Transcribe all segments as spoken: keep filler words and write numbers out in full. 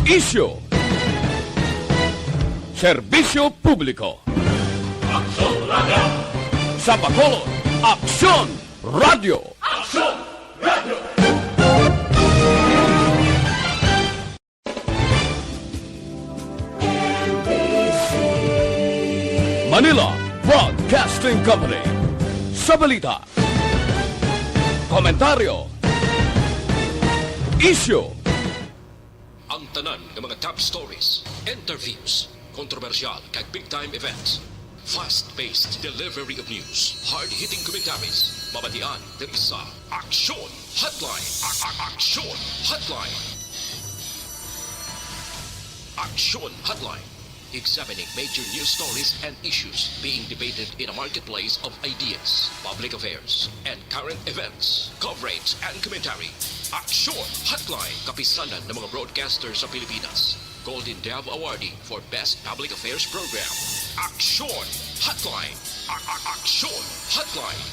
Isyu. Serbisyo publiko. Aksyon Radio. Sa Bacolod, Aksyon Radio. Aksyon Radio. Manila Broadcasting Company. Sa balita, komentaryo, isyu, ang tanan nga mga top stories, interviews, kontrobersyal kag big time events. Fast-paced delivery of news, hard-hitting commentaries, mabatian diri sa Aksyon Hotline. A- a- Aksyon Hotline. Aksyon Hotline. Examining major news stories and issues being debated in a marketplace of ideas, public affairs, and current events. Coverage and commentary. Aksyon Hotline. Kapisanan ng mga broadcaster sa Pilipinas. Golden Dove Awardee for Best Public Affairs Program. Aksyon Hotline. A- a- Aksyon Hotline.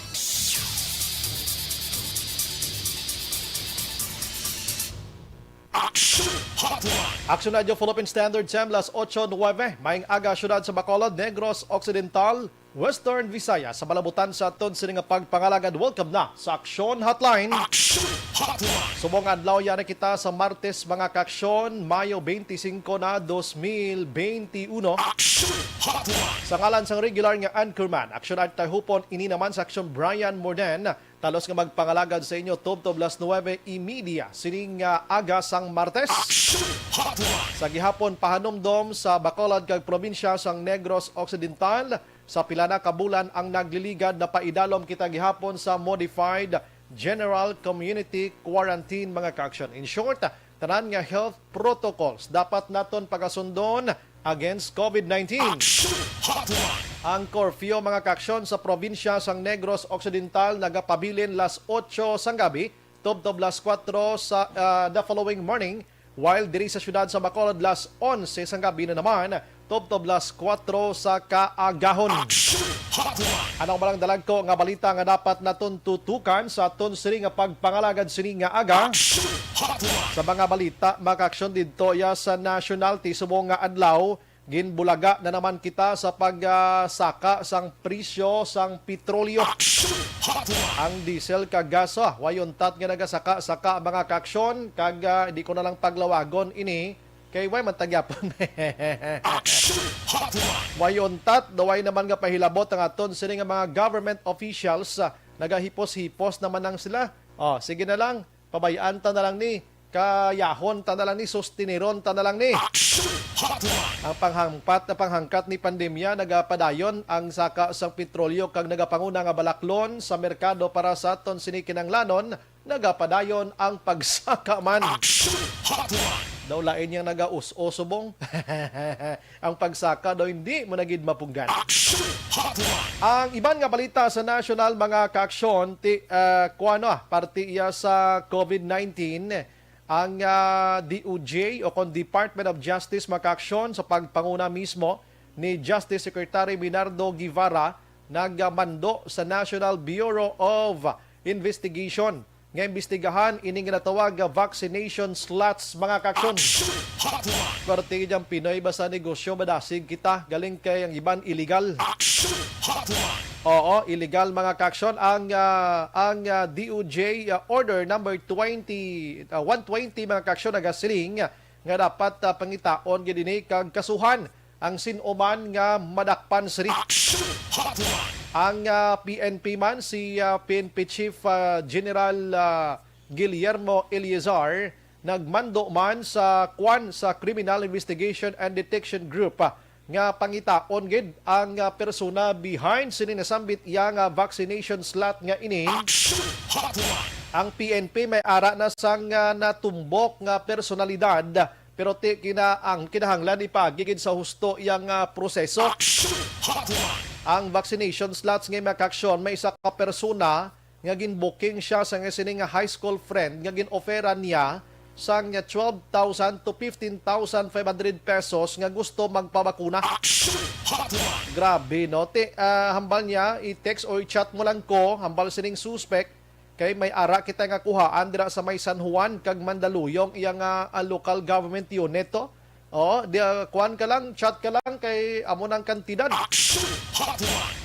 Aksyon Hotline. Aksyon Radyo Philippine Standard Time, las ocho nuebe. Maayong aga, siyudad sa Bacolod, Negros Occidental, Western Visayas, sa malabutan sa aton sini nga pagpangalagad. Welcome na sa Aksyon Hotline. Aksyon Hotline. Subong adlaw, yana kita sa Martes, mga kaaksyon, Mayo twenty-cinco na, dos mil twenty-uno. Aksyon Hotline. Sa ngalan sang regular nga anchorman, Aksyon Art Tahupon, ini naman sa Aksyon Brian Morden. Talos nga magpangalagad sa inyo tubtob las nuebe y media sining, ah, aga sang Martes. Aksyon Hotline. Sa gihapon, pahanumdom sa Bacolod kag probinsya sang Negros Occidental. Sa pila na ka bulan ang nagliligad, napaidalom kita gihapon sa modified general community quarantine, mga kaaksyon. In short, tanan nga health protocols dapat naton pagasundon against COVID nineteen. Aksyon Hotline. Ang curfew, mga kaaksyon, sa probinsya sang Negros Occidental nagapabilin las otso sang gabi tubtob las kuwatro sa, ah, the following morning, while diri sa siyudad sa Bacolod, las onse sang gabi na naman tubtob las kuwatro sa kaagahon. Aksyon Hotline. Ano ang balang dalagko nga balita nga dapat naton tutukan sa aton sini nga pagpangalagad sini nga aga? Aksyon Hotline. Sa mga balita, mga kaaksyon, didto ya sa national, ti subong nga adlaw, ginbulaga na naman kita sa pag, ah, saka sang presyo sang petrolyo. Aksyon Hotline. Ang diesel kag gas, ah, way untat nga nagasaka-saka, mga kaaksyon, kag, ah, di ko na lang paglawagon ini, kay way man ta gyapon. Aksyon Hotline. Way untat, daw way naman nga pahilabot ang aton sini nga mga government officials, ah, nagahipos-hipos naman lang sila. Oh, sige na lang, pabay-an ta na lang ni, kayahon ta na lang ni, sustiniron ta na lang ni. Aksyon Hotline. Ang panghangpat na panghangkat ni pandemya nagapadayon ang saka sang petrolyo kag nagapanguna nga balaklon sa merkado para sa aton sini kinahanglanon, nagapadayon ang pagsaka man. Aksyon Hotline. Daw lain yang nagaus-o subong. Ang pagsaka daw hindi mo na gid mapunggan. Aksyon Hotline. Ang iban nga balita sa national, mga kaaksyon, ti, ah, kuwano, ah, parte iya sa COVID nineteen, ang, ah, D O J o kon Department of Justice, mga kaaksyon, sa pagpanguna mismo ni Justice Secretary Bernardo Guevara, nagmando sa National Bureau of Investigation nga imbestigahan ini nga natawag nga vaccination slots, mga kaaksyon. Aksyon Hotline. Parte gid ang Pinoy, basta negosyo, madasig kita. Galing kay ang iban illegal. Aksyon Hotline. Oo, illegal, mga kaaksyon. Ang, ah, ang, ah, D O J, ah, Order Number twenty, ah, one twenty, mga kaaksyon, nagasiling nga dapat, ah, pangitaon gid ini kag kasuhan ang sin-o man nga madakpan sini. Aksyon Hotline. Ang, ah, P N P man, si, ah, P N P Chief, ah, General, ah, Guillermo Eleazar, nagmando man sa kwan sa Criminal Investigation and Detection Group, ah, nga pangitaon gid ang, ah, persona behind sini nasambit iya nga vaccination slot nga ini. Aksyon Hotline. Ang P N P may ara na sang, ah, natumbok nga personalidad, pero ti kina-, ang kinahanglan ipaagi gid sa husto iyang, ah, proseso. Aksyon Hotline. Ang vaccination slots nga, mga kaaksyon, may isa ka persona nga ginbooking siya sa nga sini nga high school friend nga gin-offeran niya sang twelve thousand to fifteen thousand five hundred pesos nga gusto magpabakuna. Aksyon Hotline. Grabe, no? Ti, ah, hambal niya, i-text o i-chat mo lang ko, hambal sining suspect, Kay may ara kita nga kuhaan dira sa may San Juan kag Mandaluyong iya nga, ah, local government unit to. Oh, di, ah, kuwan ka lang, chat ka lang kay amo nang kantidad. Action Hotline!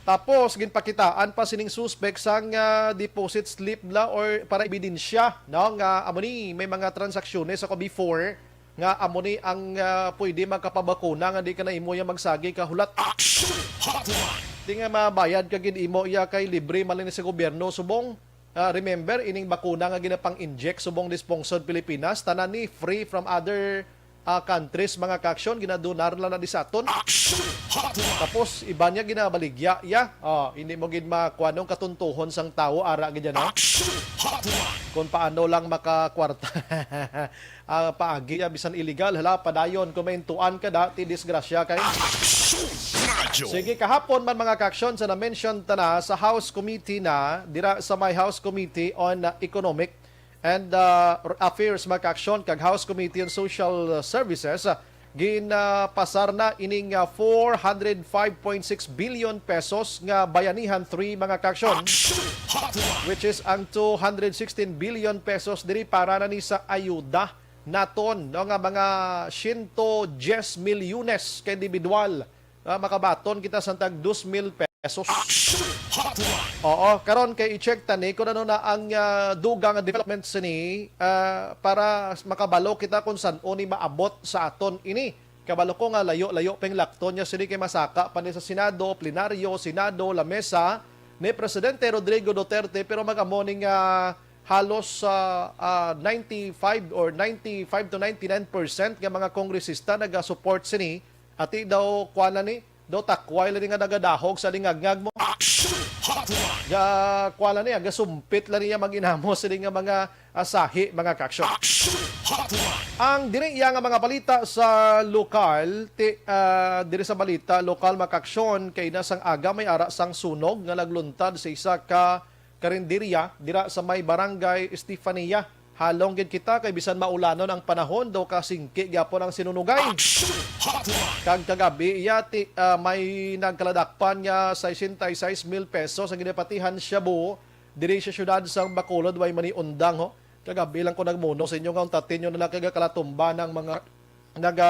Tapos ginpakitaan pa sining suspek sang, ah, deposit slip la or para ebidensya, no, nga amo ni may mga transaksyones ako before nga amo ni ang, ah, pwede makapabakuna nga di ka na imo iya magsagi ka hulat. Action Hotline! Di nga mabayad ka gid imo iya kay libre man lang ni sa gobyerno subong. Ah, remember, ining bakuna nga ginapang-inject subong di sponsored Pilipinas, tanan ni free from other, ah, countries, mga ka-aksyon, ginadonar lang na di sa aton. Action Hotline! Tapos, iba niya ginabaligya, ya. Oh, hindi mo gid makuha nung katuntuhon sang tawo, ara gid yan, no? Action Hotline! Kung paano lang makakwarta. Ah, paagi, ah, bisan illegal, hala, padayon, kung maintuan ka da, ti disgrasya kay. Action Radyo! Sige, kahapon man, mga ka-aksyon, sa na-mention ta na sa House Committee na, dira sa may House Committee on, ah, Economic and, ah, Affairs, mga ka-aksyon, kag House Committee on Social Services, ah, ginapasar na ining, ah, four hundred five point six billion pesos nga Bayanihan three, mga ka-aksyon, Action Hotline! Which is ang two hundred sixteen billion pesos diri para na ni sa ayuda naton, no, nga mga siyento diyes milyones ka individual, ah, makabaton kita sang tag dos mil pesos. Action Hotline! Oo, karon kay i-check ta ni kung ano na ang, ah, dugang nga development sini, ah, para makabalo kita kung san-o ni maabot sa aton ini. Kabalo ko nga layo-layo pa yung lakton niya sini kay masaka pa ni sa Senado, plenaryo, Senado, lamesa ni Presidente Rodrigo Duterte, pero mag-amo ni nga halos, ah, ah, ninety-five or ninety-five to ninety-nine percent nga mga kongresista naga-support sini. Ati daw, kuan na ni, daw takway lang ni nga nagadahog sa lingagngag mo. Action Hotline! Ga, kuan na ni, ah, gasumpit lang niya mag-inamo sini nga mga, ah, sahi, mga ka-aksyon. Action Hotline! Ang diri iya nga mga balita sa lokal, ti, ah, diri sa balita lokal, mga ka-aksyon, kay na sang aga may ara sang sunog nga nagluntad sa isa ka karinderya dira sa may Barangay Estefania. Halong gid kita kay bisan maulanon ang panahon, daw kasingki gyapon ang sinunugay. Action Hotline! Kag kagabi, iya ti, ah, may nagkaladakpan nga sesenta y seis mil pesos ang ginapatihan shabu diri sa siyudad sang Bacolod, way maniundang, ho. Kagabi lang ko nagmuno sa inyo nga untatin nyo na lang kay gakalatumba ng mga naga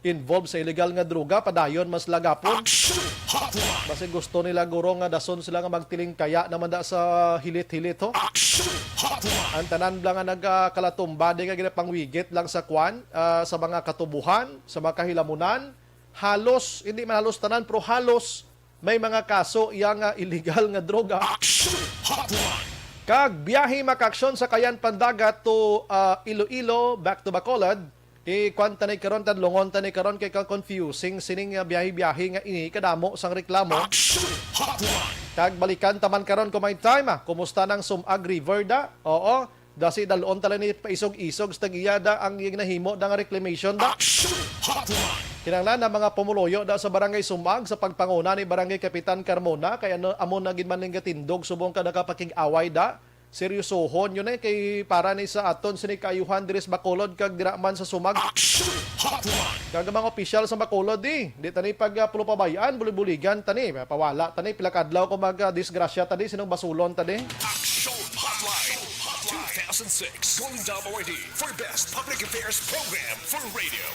involved sa illegal nga droga, padayon mas lagapon. Action Hotline! Basi gusto nila, guro, nga dason sila nga magtilingkaya naman da sa hilit-hilit, ho. Action Hotline! Ang tanan bala nga nagakalatumba di nga ginapangwigit lang sa kwan, ah, sa mga katubuhan, sa mga kahilamunan, halos, hindi man halos tanan, pero halos may mga kaso iya nga illegal nga droga. Action Hotline! Kag biyahe makaaksyon sa Kayan Pandagat to, ah, Iloilo, back to Bacolod, i-kwan ta ni karon, tadlongon ta ni karon kay ka-confusing sining, ah, biyahe-biyahe nga ini kadamo sang reklamo. Action Hotline! Kag balikan ta man karon kung may time, ah. Kumusta nang Sumag River da? Oo. Dasi dalon ta lang ni paisog-isog sa tag-iya da ang iyang nahimo da nga reclamation da. Action Hotline! Kinahanglan na mga pumuluyo da sa Barangay Sumag sa pagpanguna ni Barangay Kapitan Carmona kay ano, amo na gid man ning gatindog subong ka nakapakig-away da. Seryosohon yun eh, kay para ni sa aton sini kaayuhan diri sa Bacolod kag dira man sa Sumag. Action Hotline! Kag ang mga opisyal sa Bacolod, di, di tani pag, ah, pulupabayan, bulibuligan tani, pawala tani, pila ka adlaw ko mag, ah, disgrasya tani, sinong basulon tani? Action Hotline two thousand six Golden Dome Awardee for Best Public Affairs Program for Radio.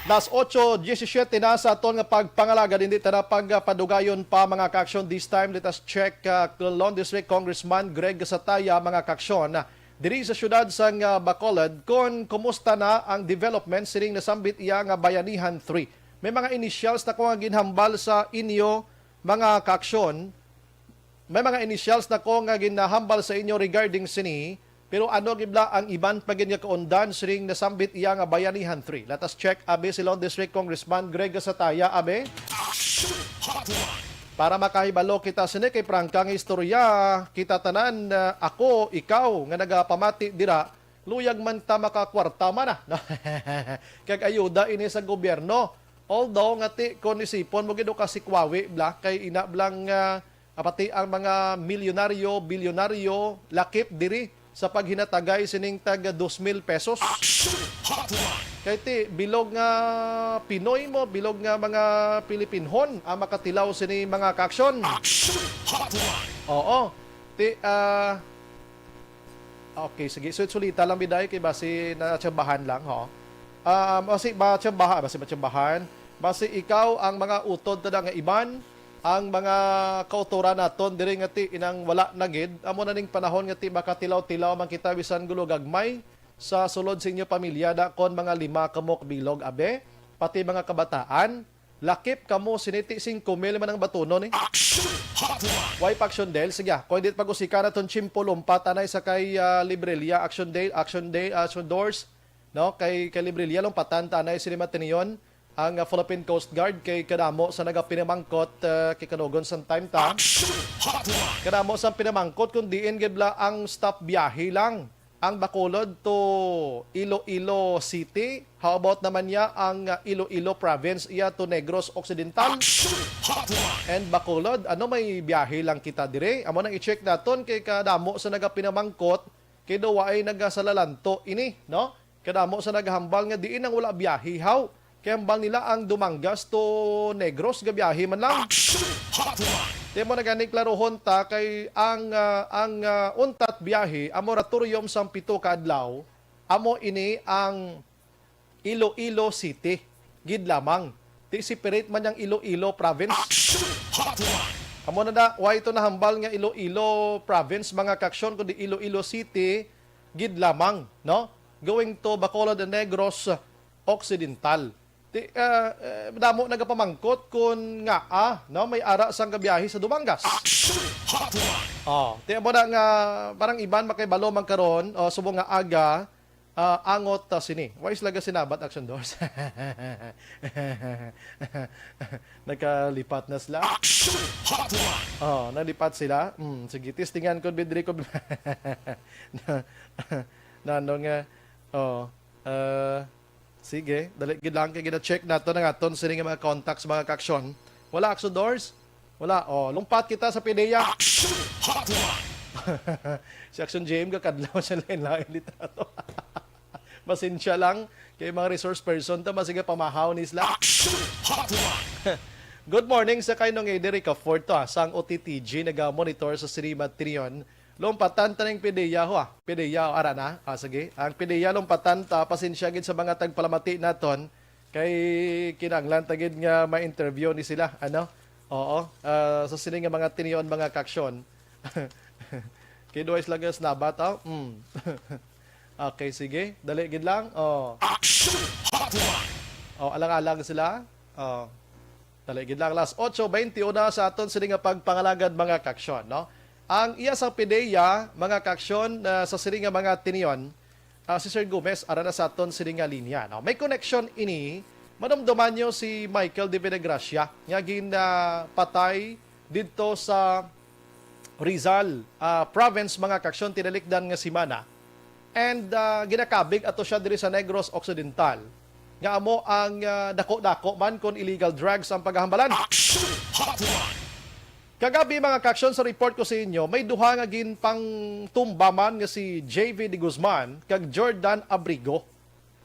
Las ocho diecisiete na sa aton nga pagpangalagad, hindi ta na pagpadugayon pa, mga ka-aksyon. This time, let us check, uh, Colon District Congressman Greg Sataya, mga ka-aksyon, diri sa siyudad sang, uh, Bacolod, kon kumusta na ang development sining nasambit iya nga Bayanihan three. May mga initials na ko nga ginhambal sa inyo, mga ka-aksyon. May mga initials na ko nga ginahambal sa inyo regarding sini, pero ano gid bala ang iban pa gid nga kaundan sining nasambit iya nga Bayanihan three? Let us check, abi, si Lone District Congressman Greg Sataya, abi. Action Hotline! Para makahibalo kita sini kay prangka nga istorya, kita tanan, ah, ako, ikaw nga nagapamati dira, luyag man ta makakwarta man, ah. Kag ayuda ini sa gobyerno. Although nga ti, kung isipon mo gid, o kasikwawi bala, kay ina bala nga, ah, pati ang mga milyonaryo, bilyonaryo, lakip diri sa paghinatagay sining tag dos mil pesos. Action Hotline! Kay ti, bilog nga Pinoy mo, bilog nga mga Pilipinhon ang makatilaw sini, mga ka-aksyon. Action Hotline! Oo. Ti, ah, Okay, sige. So, sulita lang, biday, kay basi natsambahan lang, ho. Um, basi matsambaha, basi matsambahan. Basi ikaw ang mga utod ta nga iban, ang mga kautoran naton diri nga ti inang wala na gid. Amo na ning panahon nga ti makatilaw-tilaw man kita bisan gulo gagmay sa sulod sa inyo pamilya, da kon mga lima kamok bilog, abe, pati mga kabataan. Lakip kamo, siniti singko mil man ang batunon, eh. Action Hotline! Why pa action, Del? Sige, ah. Kung hindi pag-usika naton, tiyempo, lumpat anay sa kay, ah, Librelya, action, Del, action, Del, action doors, no? Kay, kay Librelya, lumpatan ta anay sini matiniyon ang, ah, Philippine Coast Guard kay kadamo sa nagapinamangkot, ah, kay kanugon sang time ta. Action Hotline! Kadamo sa pinamangkot kung diin gid bala ang stop biyahe lang ang Bacolod to Iloilo City. How about naman niya ang, uh, Iloilo Province, iya to Negros Occidental? Action Hotline! And Bacolod, ano, may biyahe lang kita dire? Amo nang i-check naton kay kadamo sa nagapinamangkot kay daw ay nagasalalanto ini, no? Kadamo sa naghambal nga diin ang wala biyahe, haw? Kay hambal nila ang Dumangas to Negros, gabiyahe man lang. Action Hotline! Di mo na gani klarohon ta kay ang, ah, ang, ah, untat biyahe, ang moratorium sang pito ka adlaw, amo ini ang Iloilo City gid lamang. Di separate man yang Iloilo province. Action Hotline! Amo na da, why ito nahambal nga Iloilo province, mga kaksyon, kundi Iloilo City gid lamang, no? Going to Bacolod and Negros Occidental. Ti, ah, eh, damo nagapamangkot kun ngaa, no, may ara sang gabiyahe sa Dumangas. Action Hotline! Oh, ti amo na nga parang iban makahibalo man karon, oh, subong nga aga, ah, angot ta sini. Why sila ga sinabat, Action Doors? Nakalipat na sila. Action Hotline! Oh, nalipat sila. Hmm, sige, testingan ko, bidri ko. Nano nga, oh, ah, sige, dali gid lang kay gina-check nato ang aton sini nga mga contacts, mga kaaksyon. Wala, Action Doors? Wala. Oh, lumpat kita sa PDEA. Action Hotline! Si Action J M gakadlaw sa lain-lain litrato. Pasensya lang kay mga resource person ta, masige pamahaw ni sila. Action Hotline! Good morning sa kay Nong Eddie Ricafort to, ah, sang O T T G, naga-monitor sa Sirima Trion. Lumpatan ta ning PDEA ho, ah. PDEA, ara na. Ah, sige. Ang PDEA lumpatan ta, pasensya gid sa mga tagpalamati naton. Kay kinahanglan ta gid nga ma-interview ni sila, ano? Oo. Ah, sa sini nga mga tinion, mga kaaksyon. Kay duway sila nga sinabat, oh. Mm. Okay, sige. Dali gid lang. Oh. Action Hotline! Oh, alang-alang sila. Oh. Dali gid lang, alas otso bente una sa aton sini nga pagpangalagad, mga kaaksyon, no? Ang iya sang PDEA, mga kaaksyon, ah, sa sini nga mga tinion, ah, si Sir Gomez, ara na sa aton sini nga linya, no? May connection ini, madumduman nyo si Michael de Villagracia, nga ginpatay didto sa Rizal, ah, province, mga kaaksyon, tinalikdan nga semana. And, ah, ginakabig ato siya diri sa Negros Occidental, nga amo ang, ah, dako-dako man kon illegal drugs ang pagahambalan. Action Hotline! Kagabi, mga kaaksyon, sa report ko sa inyo, may duha nga ginpangtumba man nga si J V de Guzman kag Jordan Abrigo.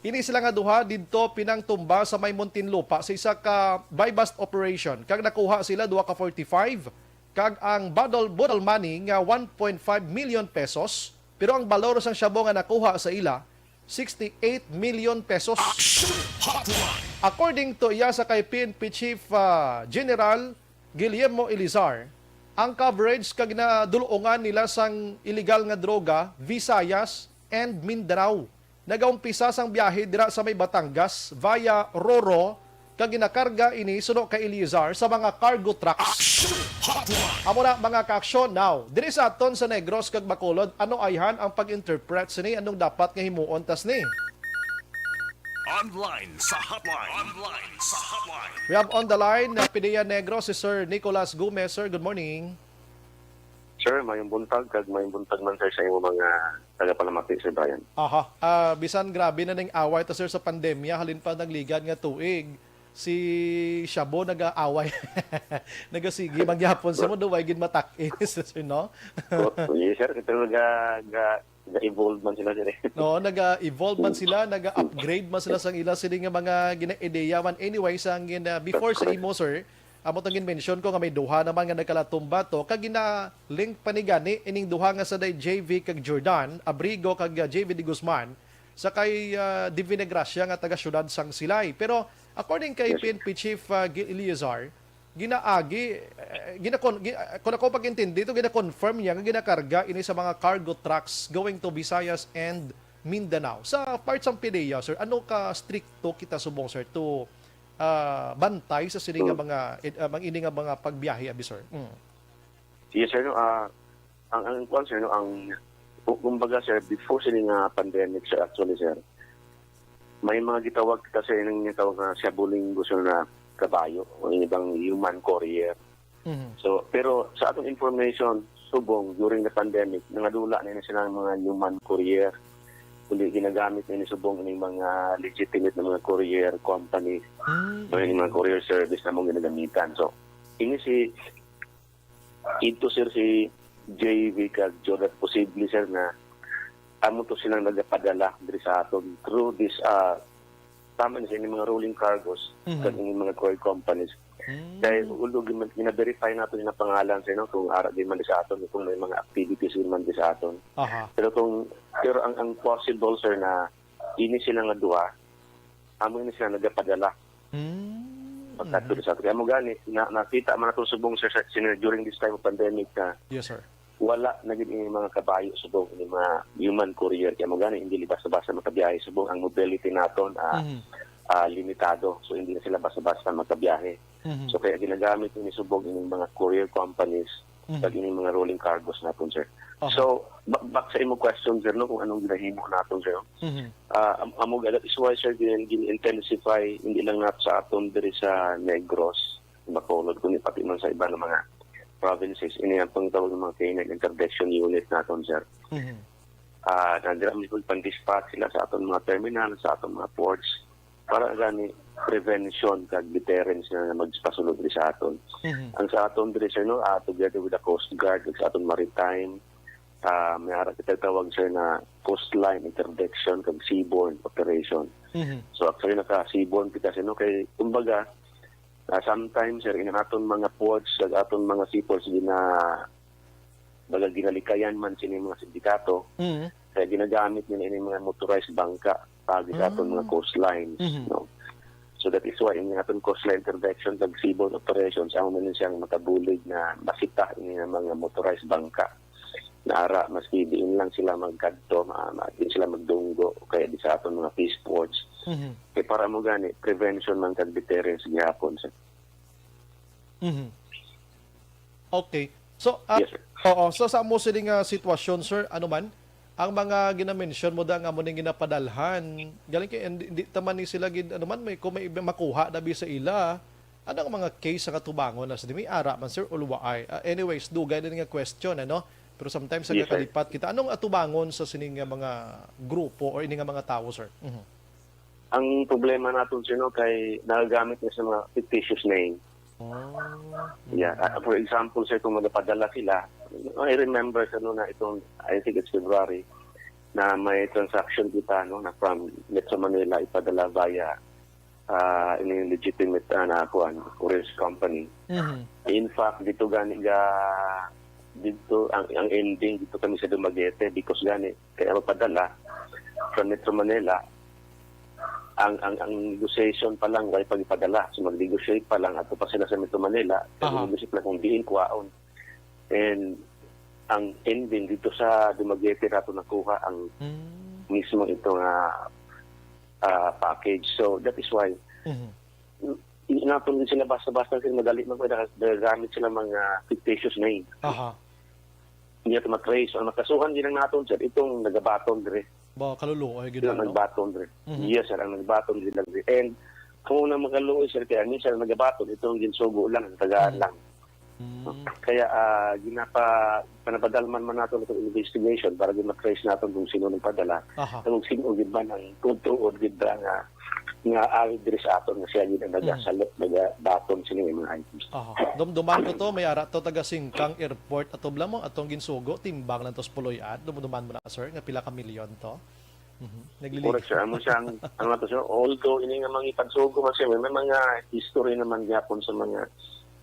Ini sila nga duha didto pinangtumba sa may Muntinlupa sa isa ka buy-bust operation, kag nakuha sila duha ka forty-five kag ang boodle, boodle money nga one point five million pesos, pero ang balor sang shabu nga nakuha sa ila, sixty-eight million pesos. Action Hotline! According to iya sa kay P N P Chief, ah, General Guillermo Elizar, ang coverage kag nadul-ungan nila sang illegal nga droga, Visayas and Mindanao. Nagaumpisa sang biyahe dira sa may Batangas via Roro, kag ginakarga ini suno kay Elizar sa mga cargo trucks. Action Hotline! Amo na, mga kaaksyon. Now, diri sa aton sa Negros kag Bacolod, ano ayhan ang pag-interpret sini? Anong dapat nga himuon tas ni? Online sa hotline. Online sa hotline. We have on the line na PDEA Negros, si Sir Nicolas Gomez. Sir, good morning. Sir, mayong buntag, kag mayong buntag man, sir, sa imo mga tagapalamati, Sir Brian. Aha. Ah, bisan grabe na ning away ta, sir, sa pandemya, halin pa nagligad nga tuig, si Shabu nag-aaway. Nagasigi man gyapon sa mo, duway gid matak-in, sir, no? Oh, yes, sir. Ito naga-, ga-, ga-evolve man sila, sir, eh. No, naga-evolve man sila, naga-upgrade man sila sang ila sini nga mga gina-ideya man. Anyway, sang gina-, before sa imo, sir, Amo tong gin-mention ko nga may duha naman nga nagkalatumba to, kag gina-link pa ni gani ining duha nga sa day J V kag Jordan, Abrigo kag, ah, J V De Guzman, sa kay, ah, Divina Gracia nga taga siyudad sang Silay. Pero according kay Yes. P N P Chief, ah, Gil Eleazar, ginaagi, eh, ginakon-, gi-, ah, kung ako pag-intindi to, gina-confirm niya nga ginakarga ini sa mga cargo trucks going to Visayas and Mindanao. Sa part sang P D E A, sir, ano ka strikto kita subong, sir, to, ah, bantay sa sini nga Hmm. mga, eh, ah, mga ini nga mga pagbiyahe, abi, sir? Mm. Yes, sir, no, ah, ang, ang kuwan, sir, no, ang, ku-, kumbaga, sir, before sini nga pandemic, sir, actually, sir, may mga gitawag kita, sir, nga gitawag nga shabu linggo, sir, na kabayo, o yung ibang human courier. Mhm. So, pero sa atong information, subong, during the pandemic, nangadula na ini sila ng mga human courier. Kundi ginagamit na ini subong ining mga legitimate na mga courier company. Mm. O yung mga courier service na mong ginagamitan. So, ini si, ito, sir, si J V kag Jordan, posible, sir, na amo to silang nagapadala diri sa aton through this, ah, tama ni sa ining mga rolling cargos Mhm. kag ining mga courier companies. Mm. Kay although gin-, gina-verify nato yung pangalan, sir, no, kung ara di man di sa aton, kung may mga activities di man di sa aton. Aha. Pero kung, pero ang, ang possible, sir, na ini sila nga duha, amo ini sila nagapadala Mm. pagkadto Mhm. sa aton. Kaya mo gani, na, nakita man nato subong, sir, sa, sini during this time of pandemic na Yes, sir. wala na gid ini mga kabayo subong, ini mga human courier. Kaya mo gani, hindi basta-basta makabiyahe subong ang mobility naton, ah, Mhm. ah, limitado. So, hindi na sila basta-basta makabiyahe. Mhm. So, kaya ginagamit ini subong ining mga courier companies Mhm. kag ining mga rolling cargos naton, sir. Aha. So, ba-, back sa imo question, sir, no, kung anong ginahimo naton, sir. Mhm. Ah, am-, amo, that is why, sir, gin-, gin-intensify, hindi lang nato sa aton diri sa Negros, Bacolod, kundi pati man sa iba nga mga provinces. Ini ang pangtawag ng mga K nine interdiction unit naton, sir. Mhm. Ah, nandira mismo pang-dispatch sila sa aton mga terminal, sa aton mga ports, para gani prevention kag deterrence na magpasulod diri sa aton. Mhm. Ang sa aton diri, sir, no, ah, together with the Coast Guard, ug sa aton maritime, ah, may ara kita tawag, sir, na coastline interdiction kag seaborne operation. Mhm. So, actually, naka-seaborne kita, sir, no, kay, kumbaga, ah, sometimes, sir, in aton mga ports, kag aton mga seaports, gina-, baga ginalikayan man sini mga sindikato, Mhm. kaya ginagamit nila ini mga motorized bangka paagi sa aton mga Mm. coastlines, Mhm. no? So that is why ini aton coastline interdiction kag seaborne operations, amo man siyang makabulig na masita ini nga mga motorized bangka na ara, maski diin lang sila magkadto, ma-, ma-, diin sila magdunggo, o kaya di sa aton mga fish ports. Mhm. Kay para mo gani, prevention man kag deterrence gihapon, sir. Mhm. Okay. So, ah, Yes, sir. oo. So, sa amo sini nga sitwasyon, sir, ano man, ang mga ginamention mo da nga amo ning ginapadalhan, galing kay, hindi, hindi ta man ni sila gid, ano man, may, kung may iba makuha dabi sa ila, ano ang mga case nga tubangon na sa may ara man, sir, o luwaay? Ah, anyways, dugay na nga question, ano? Pero sometimes, Yes, sir. nagakalipat kita. Anong atubangon sa sini nga mga grupo or ini nga mga tawo, sir? Mhm. Ang problema naton, sir, no, kay nagagamit na sa mga fictitious name. Oh. Yeah. Mm. Ah, for example, sir, kung magapadala sila, I remember, sir, no, na itong, I think it's February, na may transaction kita, no, na from Metro Manila ipadala via, ah, ini legitimate, ah, na kuan, couriers company. Mhm. In fact, dito gani ga, dito ang, ang ending dito kami sa Dumaguete because gani kaya magpadala from Metro Manila, ang, ang, ang negotiation pa lang, way pag ipadala. So, mag-negotiate pa lang, ato pa sila sa Metro Manila, Aha. mag-negotiate pa lang kung diin kuhaon. And ang ending dito sa Dumaguete nato nakuha ang Mm. mismo ito nga, ah, package. So, that is why, Mhm. i-, nato din sila basta-basta kasi madali man kung nagagamit sila mga fictitious name. Aha. Hindi nato matrace. Ang nakasuhan din ang naton, sir, itong nagabaton dire. Ba, kaluluoy gid Yung lang, no? nagbaton dire. Mhm. Yes, sir, ang nagbaton din lang dire. And ang unang makaluoy, sir, kaya minsan ang nagabaton, itong ginsugo lang, tagaan Mm. lang. Mm. Kaya, ah, ginapa-, panapadalman man nato itong investigation para gid matrace nato kung sino nagpadala. Aha. Kung sino gid man ang tuod-tuod gid ba nga, nga ari diri sa aton nga siya gid ang Mm. nagasalo, nagabaton sini nga mga items. Aha. Dumduman ko to, may ara to taga Singkang Airport. Ato bala mo, atong ginsugo, timbang lang to sa Puloy-an. Dumduman mo na, sir, nga pila ka milyon to? Mhm. Nagliligi. Correct, sir. Amo siya ang, ang ato, sir. Although, ini nga mga ipagsugo man, sir, may, may mga history naman gyapon sa mga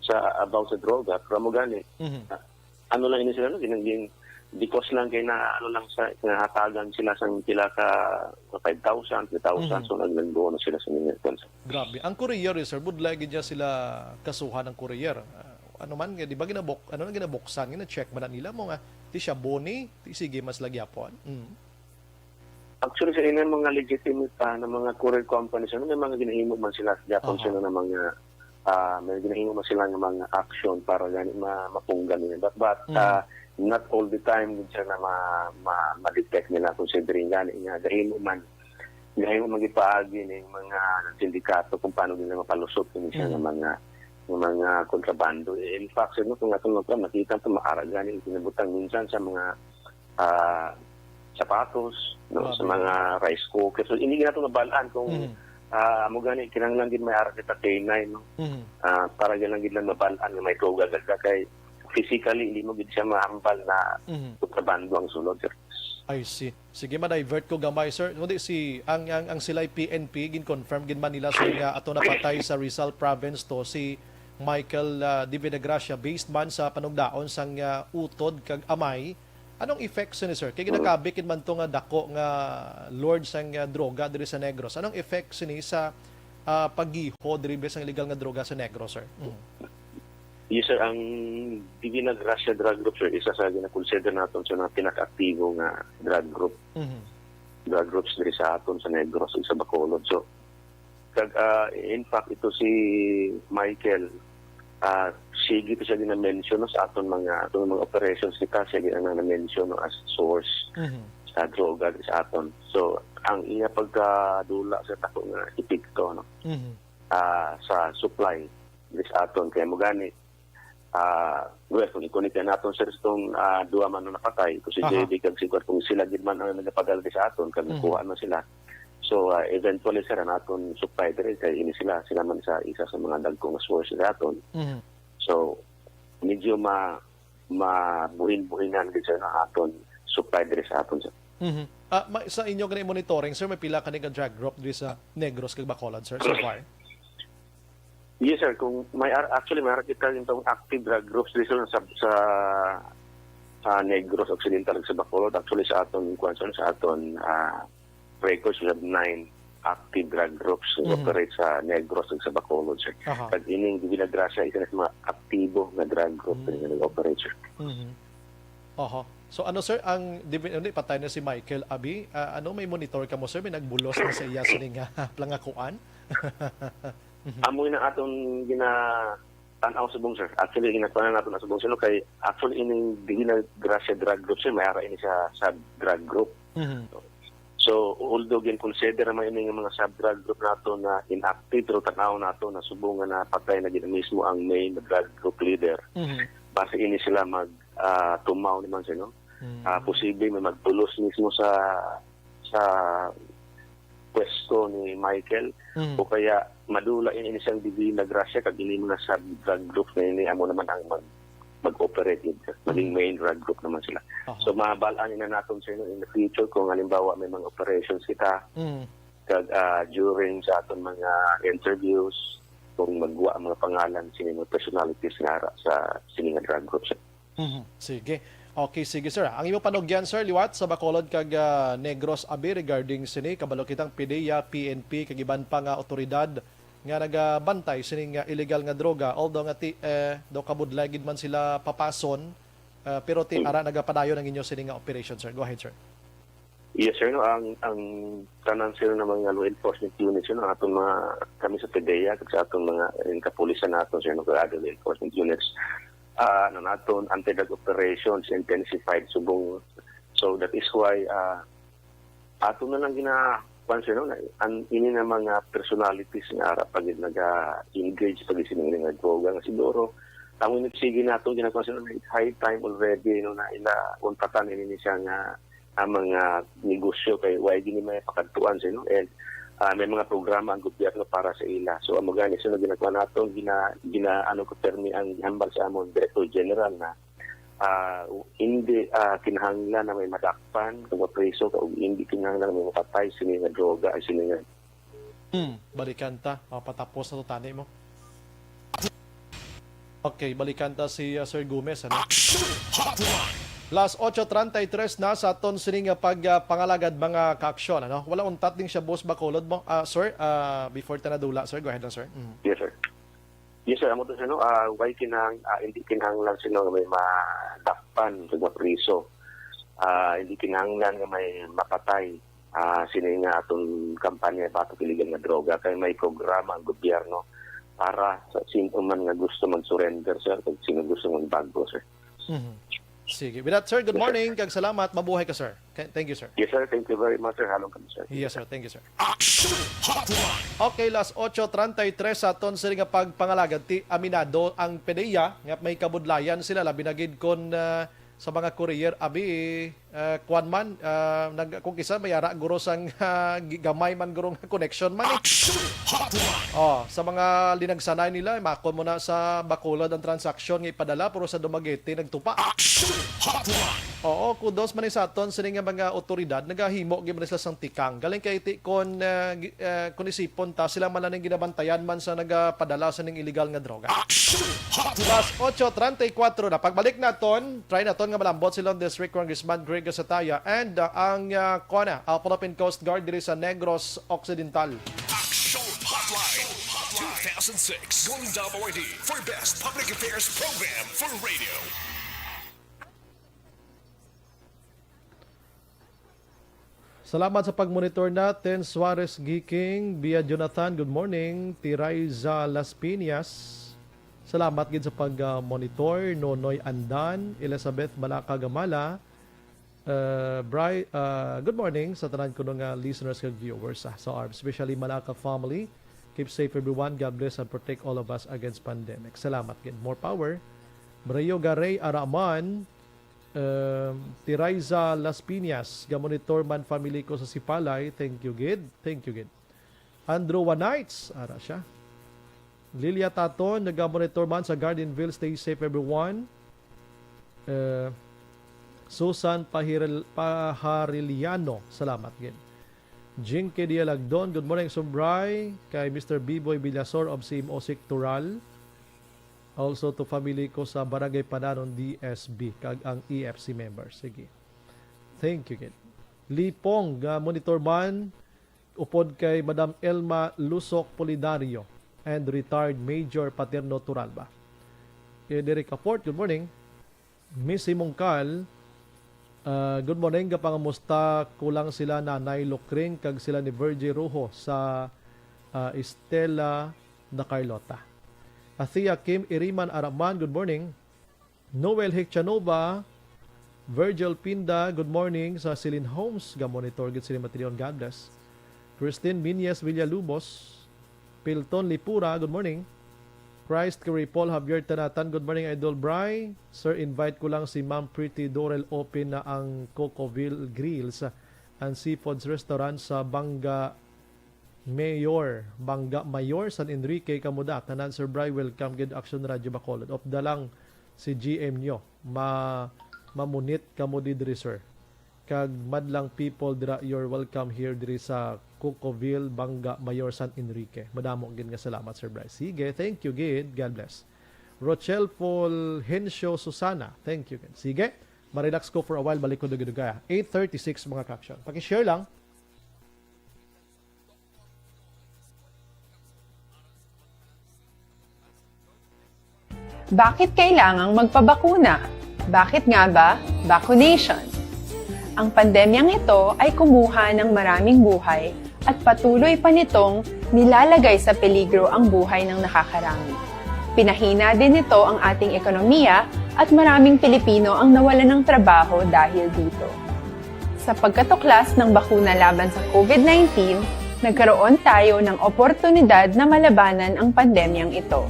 sa, about sa droga, pero amo gani, Mhm. ano lang ini sila, no? Ginang-, gin-, because lang kay na, ano lang sa, nahatagan sila sang pila ka, five thousand, three thousand, Mhm. so naglanduo na sila sa mga kwan. Grabe. Ang courier, eh, sir, budlay gid niya sila kasuhan ng courier. Ah, ano man, di ba ginabok-, ano na ginabuksan, gina-check man na nila mo nga, di siya boni, di sige, mas lagi yapon. Mm. Actually, sa ilang mga legitimate pa na mga courier companies, ano, may mga ginahimo man sila, Japan Aha. sila na mga, ah, may ginahimo man sila nga mga action para gani ma-, mapunggan nila. But, but, Mm. ah, not all the time gid siya na ma-, ma-, ma-detect nila, considering gani nga gahimo man, gahimo man gipaagi ning mga sindikato kung paano nila mapalusot kini siya nga Mm. mga, nga mga kontrabando. In fact, sir, no, kung atong magkuan, makita to, maara gani ang kinabutang minsan sa mga ah, sapatos, no, sa Grabe. mga rice cooker. So, hindi nato mabalaan kung, Mhm. ah, amo gani, kinahanglan gid may ara kita K nine, no? Mhm. Ah, para gid lang gid lang mabalaan nga may droga gid ka kay physically, hindi mo gid siya mahambal na Mhm. kontrabando ang sulod, sir. I see. Sige, ma-divert ko gamay, sir. Kundi si, ang, ang, ang sila'y P N P, gin-confirm gid man nila, sir, nga ato napatay sa Rizal Province to, si Michael, ah, Divinagracia, based man sa panugdaon sang, ah, utod kag amay, anong effect sini, sir? Kay Mm. ginakabig gid man to nga dako nga lord sang, ah, droga diri sa Negros. Anong effect sini sa, ah, paggiho diri sang illegal nga droga sa Negros, sir? Mm. Yes, sir. Ang Divina Gracia Drug Group, sir, isa sa ginakonsider naton sa mga pinakaaktibo nga drug group. Mhm. Drug groups diri sa aton sa Negros ug sa Bacolod. So, kag, ah, in fact, ito si Michael, ah, sige to siya gina-mention, no, sa aton mga, aton mga operations kita, siya gina-, na-mention, no, as source Mhm. sa droga sa aton. So, ang iya pagkadula sa tako nga epekto, no, Mhm. ah, sa supply diri sa aton. Kaya mo gani, ah, well, kung i-connect na naton, sir, itong, ah, duha man ang napatay, ito si Aha. J B kag si Kwan, kung sila gid man ang nagapadala sa aton, kag Mhm. nakuha na sila. So, ah, eventually, sir, ang aton supply diri, kay ini sila, sila man sa isa sa mga dagko nga source sa aton. Mhm. So, medyo ma-, mabuhin-buhinan gid, sir, ang aton supply diri sa aton, sir. Mhm. Ah, ma-, sa inyo gani monitoring, sir, may pila kani ka drug group diri sa Negros kag Bacolod, sir, so far? Yes, sir. Kung may ar-, actually, may ara kita yung active drug groups dito sa, sa, sa Negros Occidental ug sa Bacolod. Actually, sa aton, kuwan, sir, sa aton, ah, records, we have nine active drug groups nga Mhm. operate sa Negros ug sa Bacolod, sir. Aha. Kag ining Divina Gracia, isa na sa mga aktibo nga drug group Mm. nga nag-operate, sir. Mhm. Aha. So, ano, sir, ang divi-, ano, patay na si Michael Abi? Ah, ano, may monitor ka mo, sir? May nagbulos na sa iya sining nga plangakuan? Mhm. Amo na atong ginatan-aw subong, sir. Actually, ginatan-aw nato na subong, sir, no? Kay, actually, ining Divina Gracia drug group, sir, may ara ini sa sub-drug group. Mhm. So, although gin-consider naman ini nga mga sub-drug group nato na inactive, pero tan-aw nato na subong nga napatay na gid mismo ang main drug group leader. Mhm. Base ini sila mag, ah, tumaw naman, sir, no? Mhm. Ah, posible may magbulos mismo sa, sa pwesto ni Michael, Mhm. o kaya madula ini, ini siyang Divina Gracia, kag ini mga sub-drug group na ini, amo naman ang mag-, mag-operate, maging Mhm. main drug group naman sila. Aha. So, mabalaan na naton, sir, no, in the future, kung halimbawa may mga operations kita, Mhm. kag, ah, during sa aton mga interviews, kung magwa ang mga pangalan sini mga personalities nga ara sa sini nga drug groups. Mhm. Sige. Okay, sige, sir. Ang imo panugyan, sir, liwat sa Bacolod kag, ah, Negros Abi regarding sini, kabalo kitang PDEA, P N P, kag iban pa nga otoridad nga nagabantay sining, ah, illegal nga droga, although nga ti-, eh, daw kabudlay gid man sila papason, ah, pero ti-, Mm. ara nagapadayon ang inyo sini nga operation, sir. Go ahead, sir. Yes, sir, no, ang, ang tanan, sir, na mga law enforcement units, sir, no, aton mga, kami sa PDEA, kag sa aton mga, eh, kapulisan naton, sir, no, kag other law enforcement units, ah, ano naton, anti-drug operations, intensified subong. So, that is why, ah, ato na lang gina-, kwan, sir, no, na, an, ini na mga personalities nga ara pa gid naga-engage pa gid sini nga droga nga siguro, ang sige nato, gina-, kwan, sir, no, high time already, no, na ila untatan ini ni siya nga ang mga negosyo kay why gini may pakadtuan sa, no? And, ah, may mga programa ang gobyerno para sa ila. So, amo gani, so, ginagawa nato, gina-, gina-, ano ko, permi ang hambal sa amon Director General na, ah, hindi, ah, kinahanglan na may madakpan kung mapriso ka, ug hindi kinahanglan na may mapatay sini nga droga, ay sini nga Hmm, balikan ta. Ah, patapos na to, tani mo. Okay, balikan ta si, uh, Sir Gomez, ano? Action Hotline! Las ocho treinta y tres na sa aton sini nga pag, uh, pangalagad, mga kaaksyon, ano? Wala untat ding siya, boss, Bacolod mo. Ah, sir, ah, before ta nadula, sir, go ahead lang, sir. Mm. Yes, sir. Yes, sir. Amo to, sir, no? Ah, why kinahang-, ah, hindi kinahanglan, sir, no, nga may madakpan sa mga priso? Ah, hindi kinahanglan nga may mapatay, ah, sini nga aton kampanya batok illegal nga droga, kay may programa ang gobyerno para sa sino man nga gusto mag-surrender, sir, kag sino gusto magbago, sir. Mhm. Sige. With that, sir, good Yes, sir. morning, kag salamat. Mabuhay ka, sir. Ka-, thank you, sir. Yes, sir. Thank you very much, sir. Halong kami, sir. Yes, sir. Thank you, sir. Action Hotline! Okay, las ocho treinta y tres sa aton sini nga pagpangalagad, ti aminado ang PDEA nga may kabudlayan sila, labi na gid kon, ah, sa mga courier, abi, ah, kwan man, ah, nag-, kung kisa may ara guro sang, ah, gi-, gamay man guro nga connection man, eh. Action Hotline! Oh, sa mga linagsanay nila, makon mo na sa Bacolod ang transaksyon nga ipadala, pero sa Dumaguete nagtupa. Action Hotline! Oo, kudos man ni sa aton sini nga mga otoridad, nagahimo gyud man sila sang tikang. Galing kay ti kon, ah, gi-, ah, kon isipon ta, sila man lang ginabantayan man sa nagapadala sa ning illegal nga droga. Action Hotline! Las ocho treinta y cuatro na. Pagbalik naton, try naton nga malambot sila District Congressman Greg Gasataya and, uh, ang, uh, kona, uh, Philippine Coast Guard diri sa Negros Occidental. Action Hotline two thousand six Golden Dove Awardee for Best Public Affairs Program for Radio. Salamat sa pagmonitor natin, Suarez Giking, Bia Jonathan, good morning. Tiraiza Las Piñas, salamat gid sa pag-, ah, monitor. Nonoy Andan, Elizabeth Malacagamala, uh, Bri-, uh, good morning sa tanan kuno nga listeners kag viewers, ah, sa arm, especially Malaca family. Keep safe everyone. God bless and protect all of us against pandemic. Salamat gid. More power. Mario Garay Araman, Um, Tiraiza Las Piñas, gamonitor man family ko sa Sipalay. Thank you gid. Thank you gid. Andrew Wanites, ara siya. Lilia Taton, nagamonitor man sa Gardenville. Stay safe, everyone. Uh, Susan Pahiril-, Pahariliano, salamat gid. Jinky Dialagdon, good morning, Sumbray. Kay Mister Biboy Villasor of C M O Sectoral. Also to family ko sa Barangay Pananon D S B kag ang E F C member. Sige. Thank you, gid. Lipong, nga monitor man, upod kay Madam Elma Lusok Polidario and retired Major Paterno Turalba. Kay Derek Aport, good morning. Miss Simungkal, ah, good morning. Gapangamusta ko lang sila Nanay Lukring kag sila ni Virgie Rojo sa, ah, Estela da Carlota. Athea Kim Iriman Araman, good morning. Noel Hichanova, Virgil Pinda, good morning. Sa Celine Homes, ga-monitor gid sila ni Matilion. God bless. Christine Minyes Villalubos, Pilton Lipura, good morning. Christ Curry Paul Javier Tanatan, good morning, Idol Bry. Sir, invite ko lang si Ma'am Pretty Dorel. Open na ang Cocoville Grills and Seafoods Restaurant sa Banga Mayor, Banga Mayor, San Enrique, kamo da. Tanan, Sir Bry, welcome gid Action Radio Bacolod. Opda lang si G M nyo. Ma-, mamunit kamo di diri, sir. Kag madlang people dira, you're welcome here diri sa Cocoville, Banga Mayor, San Enrique. Madamo gid nga salamat, Sir Bryce. Sige, thank you gid. God bless. Rochelle Fulgencio Susana, thank you gid. Sige, ma-relax ko for a while, balik ko dugay-dugay, ah. Eight thirty-six, mga ka-action. Paki-share lang. Bakit kailangang magpabakuna? Bakit nga ba vaccination? Ang pandemyang ito ay kumuha ng maraming buhay at patuloy pa nitong nilalagay sa peligro ang buhay ng nakakarami. Pinahina din nito ang ating ekonomiya at maraming Pilipino ang nawalan ng trabaho dahil dito. Sa pagkatuklas ng bakuna laban sa COVID nineteen, nagkaroon tayo ng oportunidad na malabanan ang pandemyang ito.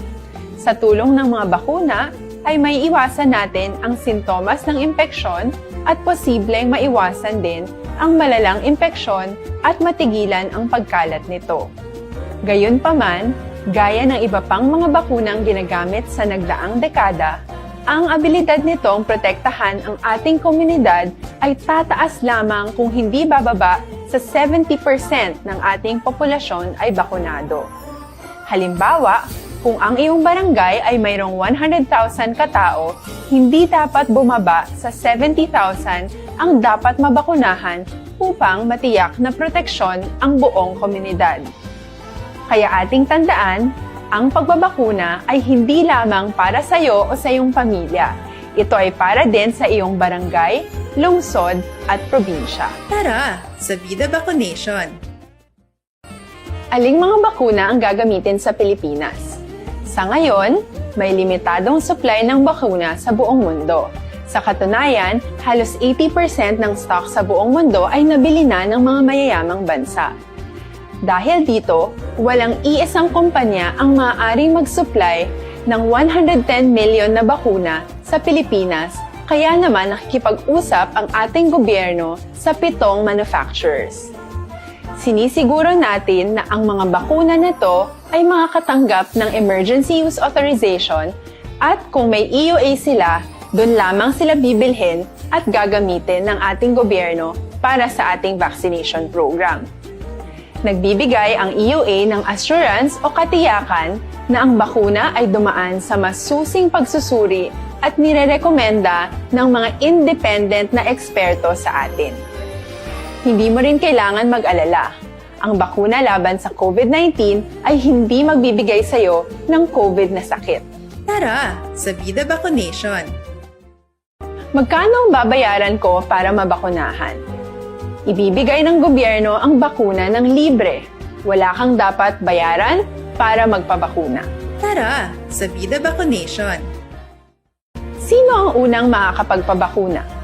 Sa tulong ng mga bakuna, ay maiiwasan natin ang sintomas ng impeksyon at posibleng maiwasan din ang malalang impeksyon at matigilan ang pagkalat nito. Gayunpaman, gaya ng iba pang mga bakunang ginagamit sa nagdaang dekada, ang abilidad nitong protektahan ang ating komunidad ay tataas lamang kung hindi bababa sa seventy percent ng ating populasyon ay bakunado. Halimbawa, Kung ang iyong barangay ay mayroong one hundred thousand ka tawo, hindi dapat bumaba sa seventy thousand ang dapat mabakunahan upang matiyak na proteksyon ang buong komunidad. Kaya ating tandaan, ang pagbabakuna ay hindi lamang para sa iyo o sa iyong pamilya. Ito ay para din sa iyong barangay, lungsod, at probinsya. Tara, sa Vida Vaccination! Aling mga bakuna ang gagamitin sa Pilipinas? Sa ngayon, may limitadong supply ng bakuna sa buong mundo. Sa katunayan, halos eighty percent ng stock sa buong mundo ay nabili na ng mga mayayamang bansa. Dahil dito, walang iisang kumpanya ang maaaring mag-supply ng one hundred ten million na bakuna sa Pilipinas, kaya naman nakikipag-usap ang ating gobyerno sa pitong manufacturers. Sinisiguro natin na ang mga bakuna na to ay makakatanggap ng emergency use authorization, at kung may E U A sila, doon lamang sila bibilhin at gagamitin ng ating gobyerno para sa ating vaccination program. Nagbibigay ang E U A ng assurance o katiyakan na ang bakuna ay dumaan sa masusing pagsusuri at nirerekomenda ng mga independent na eksperto sa atin. Hindi mo rin kailangan mag-alala. Ang bakuna laban sa COVID nineteen ay hindi magbibigay sa iyo ng COVID na sakit. Tara, sa Vida Vaccination! Magkano ang babayaran ko para mabakunahan? Ibibigay ng gobyerno ang bakuna ng libre. Wala kang dapat bayaran para magpabakuna. Tara, sa Vida Vaccination! Sino ang unang makakapagpabakuna?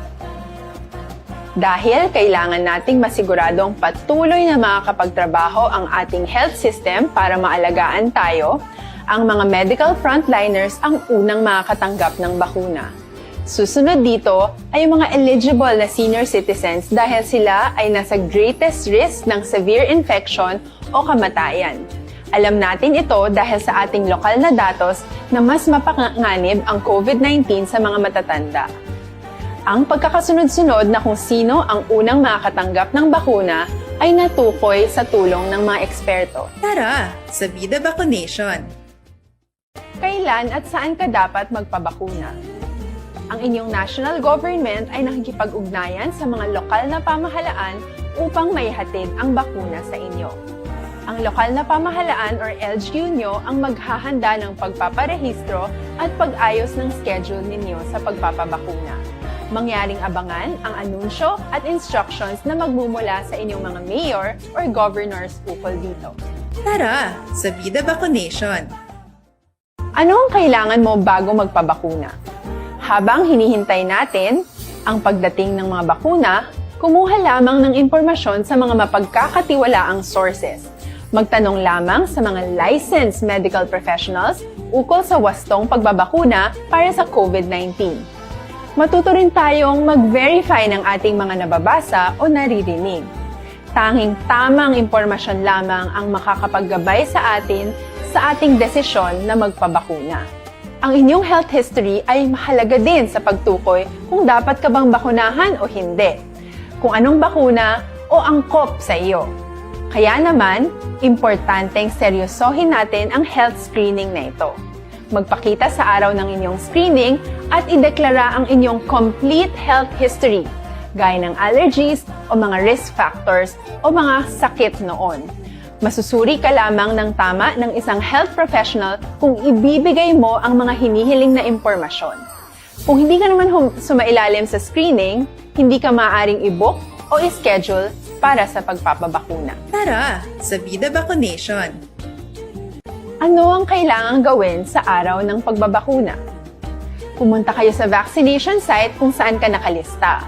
Dahil kailangan nating masiguradong patuloy na makakapagtrabaho ang ating health system para maalagaan tayo, ang mga medical frontliners ang unang makakatanggap ng bakuna. Susunod dito ay ang mga eligible na senior citizens dahil sila ay nasa greatest risk ng severe infection o kamatayan. Alam natin ito dahil sa ating lokal na datos na mas mapanganib ang COVID nineteen sa mga matatanda. Ang pagkakasunod-sunod na kung sino ang unang makakatanggap ng bakuna ay natukoy sa tulong ng mga eksperto. Tara, sa Vida Vaccination! Kailan at saan ka dapat magpabakuna? Ang inyong national government ay nakikipag-ugnayan sa mga lokal na pamahalaan upang maihatid ang bakuna sa inyo. Ang lokal na pamahalaan or L G U nyo ang maghahanda ng pagpaparehistro at pag-ayos ng schedule ninyo sa pagpapabakuna. Mangyaring abangan ang anunsyo at instructions na magmumula sa inyong mga mayor or governors ukol dito. Tara, sa Vida Vaccination! Ano ang kailangan mo bago magpabakuna? Habang hinihintay natin ang pagdating ng mga bakuna, kumuha lamang ng impormasyon sa mga mapagkakatiwalaang sources. Magtanong lamang sa mga licensed medical professionals ukol sa wastong pagbabakuna para sa COVID nineteen. Matuto rin tayong mag-verify ng ating mga nababasa o naririnig. Tanging tamang impormasyon lamang ang makakapaggabay sa atin sa ating desisyon na magpabakuna. Ang inyong health history ay mahalaga din sa pagtukoy kung dapat ka bang bakunahan o hindi, kung anong bakuna o angkop sa iyo. Kaya naman, importanteng seryosohin natin ang health screening na ito. Magpakita sa araw ng inyong screening at ideklara ang inyong complete health history, gaya ng allergies o mga risk factors o mga sakit noon. Masusuri ka lamang ng tama ng isang health professional kung ibibigay mo ang mga hinihiling na impormasyon. Kung hindi ka naman hum- sumailalim sa screening, hindi ka maaaring i-book o i-schedule para sa pagpapabakuna. Tara, sa Vida Vaccination! Ano ang kailangang gawin sa araw ng pagbabakuna? Pumunta kayo sa vaccination site kung saan ka nakalista.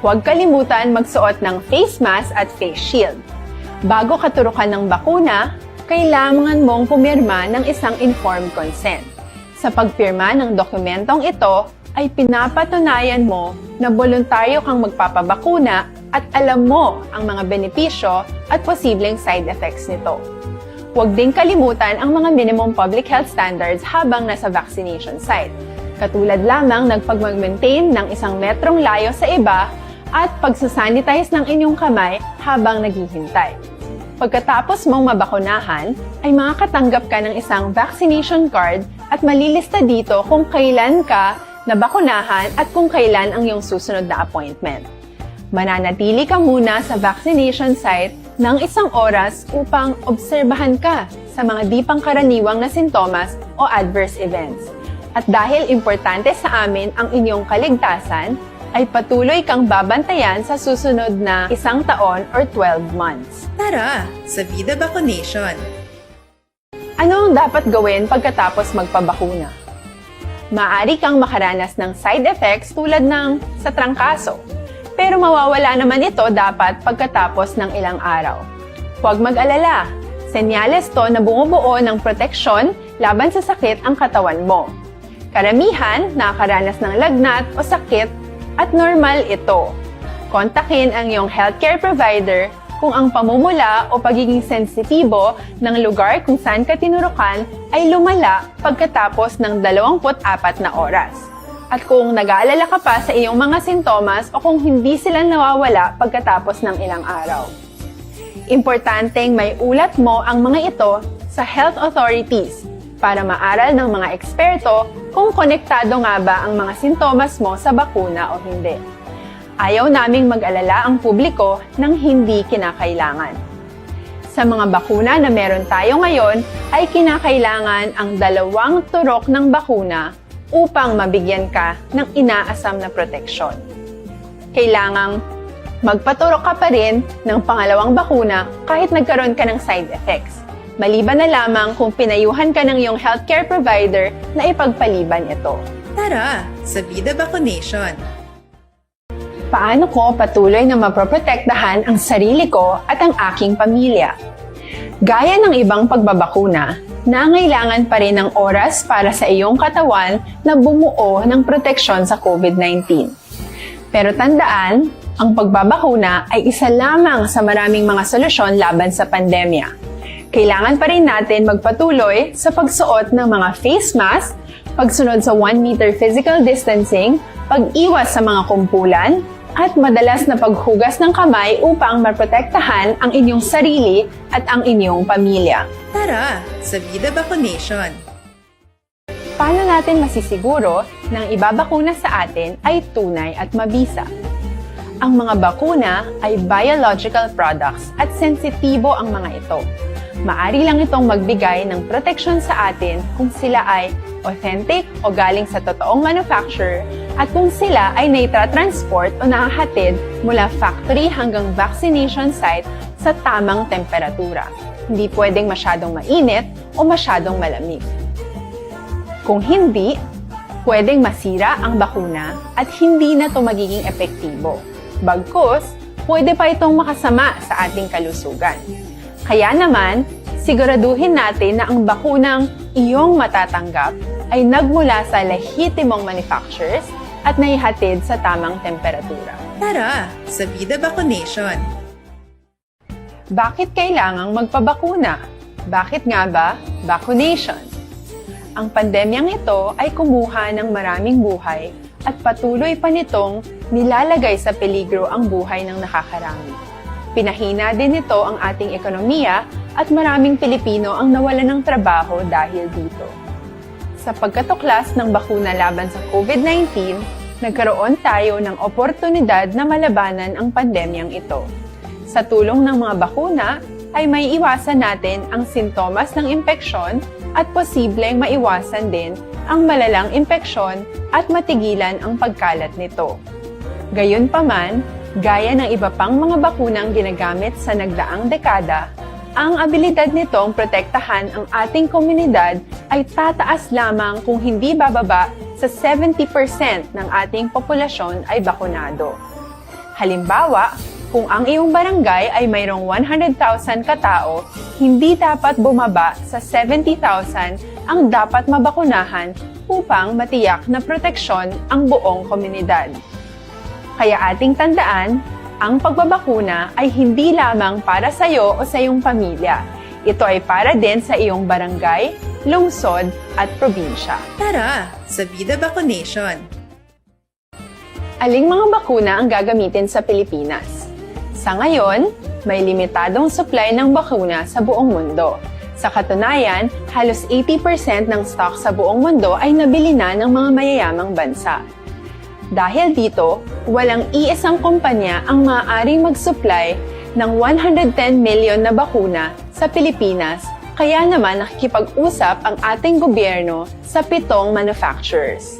Huwag kalimutan magsuot ng face mask at face shield. Bago katurukan ng bakuna, kailangan mong pumirma ng isang informed consent. Sa pagpirma ng dokumentong ito, ay pinapatunayan mo na boluntaryo kang magpapabakuna at alam mo ang mga benepisyo at posibleng side effects nito. Huwag ding kalimutan ang mga minimum public health standards habang nasa vaccination site, katulad lamang ng pagmag-maintain ng isang metrong layo sa iba at pagsasanitize ng inyong kamay habang naghihintay. Pagkatapos mong mabakunahan, ay makakatanggap ka ng isang vaccination card at malilista dito kung kailan ka nabakunahan at kung kailan ang iyong susunod na appointment. Mananatili ka muna sa vaccination site ng isang oras upang obserbahan ka sa mga di pangkaraniwang na sintomas o adverse events. At dahil importante sa amin ang inyong kaligtasan, ay patuloy kang babantayan sa susunod na isang taon or twelve months. Tara sa Vida Vaccination! Ano ang dapat gawin pagkatapos magpabakuna? Maaari kang makaranas ng side effects tulad ng sa trangkaso, pero mawawala naman ito dapat pagkatapos ng ilang araw. Huwag mag-alala, senyales to na bumubuo ng proteksyon laban sa sakit ang katawan mo. Karamihan nakakaranas ng lagnat o sakit at normal ito. Kontakin ang iyong healthcare provider kung ang pamumula o pagiging sensitibo ng lugar kung saan ka tinurukan ay lumala pagkatapos ng dalawampu't apat na oras. At kung nag-aalala ka pa sa iyong mga sintomas o kung hindi sila nawawala pagkatapos ng ilang araw. Importanteng maiulat mo ang mga ito sa health authorities para maaral ng mga eksperto kung konektado nga ba ang mga sintomas mo sa bakuna o hindi. Ayaw naming mag-alala ang publiko ng hindi kinakailangan. Sa mga bakuna na meron tayo ngayon, ay kinakailangan ang dalawang turok ng bakuna upang mabigyan ka ng inaasam na proteksyon. Kailangang magpaturok ka pa rin ng pangalawang bakuna kahit nagkaroon ka ng side effects, maliban na lamang kung pinayuhan ka ng iyong healthcare provider na ipagpaliban ito. Tara sa Vida Vaccination! Paano ko patuloy na maproprotektahan ang sarili ko at ang aking pamilya? Gaya ng ibang pagbabakuna, nangailangan pa rin ng oras para sa iyong katawan na bumuo ng proteksyon sa COVID nineteen. Pero tandaan, ang pagbabakuna ay isa lamang sa maraming mga solusyon laban sa pandemya. Kailangan pa rin natin magpatuloy sa pagsuot ng mga face mask, pagsunod sa one meter physical distancing, pag-iwas sa mga kumpulan, at madalas na paghugas ng kamay upang maprotektahan ang inyong sarili at ang inyong pamilya. Tara sa Vida Vaccination! Paano natin masisiguro na ang ibabakuna sa atin ay tunay at mabisa? Ang mga bakuna ay biological products at sensitibo ang mga ito. Maari lang itong magbigay ng proteksyon sa atin kung sila ay authentic o galing sa totoong manufacturer at kung sila ay naitatransport o nahahatid mula factory hanggang vaccination site sa tamang temperatura. Hindi pwedeng masyadong mainit o masyadong malamig. Kung hindi, pwedeng masira ang bakuna at hindi na ito magiging epektibo. Bagkus, pwede pa itong makasama sa ating kalusugan. Kaya naman, siguraduhin natin na ang bakunang iyong matatanggap ay nagmula sa lehitimong manufacturers at naihatid sa tamang temperatura. Tara sa Vida Vaccination! Bakit kailangang magpabakuna? Bakit nga ba vaccination? Ang pandemyang ito ay kumuha ng maraming buhay at patuloy pa nitong nilalagay sa peligro ang buhay ng nakakarami. Pinahina din nito ang ating ekonomiya at maraming Pilipino ang nawalan ng trabaho dahil dito. Sa pagkatuklas ng bakuna laban sa COVID nineteen, nagkaroon tayo ng oportunidad na malabanan ang pandemyang ito. Sa tulong ng mga bakuna, ay maiiwasan natin ang sintomas ng impeksyon at posibleng maiwasan din ang malalang impeksyon at matigilan ang pagkalat nito. Gayunpaman, gaya ng iba pang mga bakunang ginagamit sa nagdaang dekada, ang abilidad nitong protektahan ang ating komunidad ay tataas lamang kung hindi bababa sa seventy percent ng ating populasyon ay bakunado. Halimbawa, kung ang iyong barangay ay mayroong one hundred thousand katao, hindi dapat bumaba sa seventy thousand ang dapat mabakunahan upang matiyak na proteksyon ang buong komunidad. Kaya ating tandaan, ang pagbabakuna ay hindi lamang para sa iyo o sa iyong pamilya. Ito ay para din sa iyong barangay, lungsod, at probinsya. Tara sa Vida Vaccination! Aling mga bakuna ang gagamitin sa Pilipinas? Sa ngayon, May limitadong supply ng bakuna sa buong mundo. Sa katunayan, halos eighty percent ng stock sa buong mundo ay nabili na ng mga mayayamang bansa. Dahil dito, walang iisang kumpanya ang maaaring mag-supply ng one hundred ten million na bakuna sa Pilipinas, kaya naman nakikipag-usap ang ating gobyerno sa pitong manufacturers.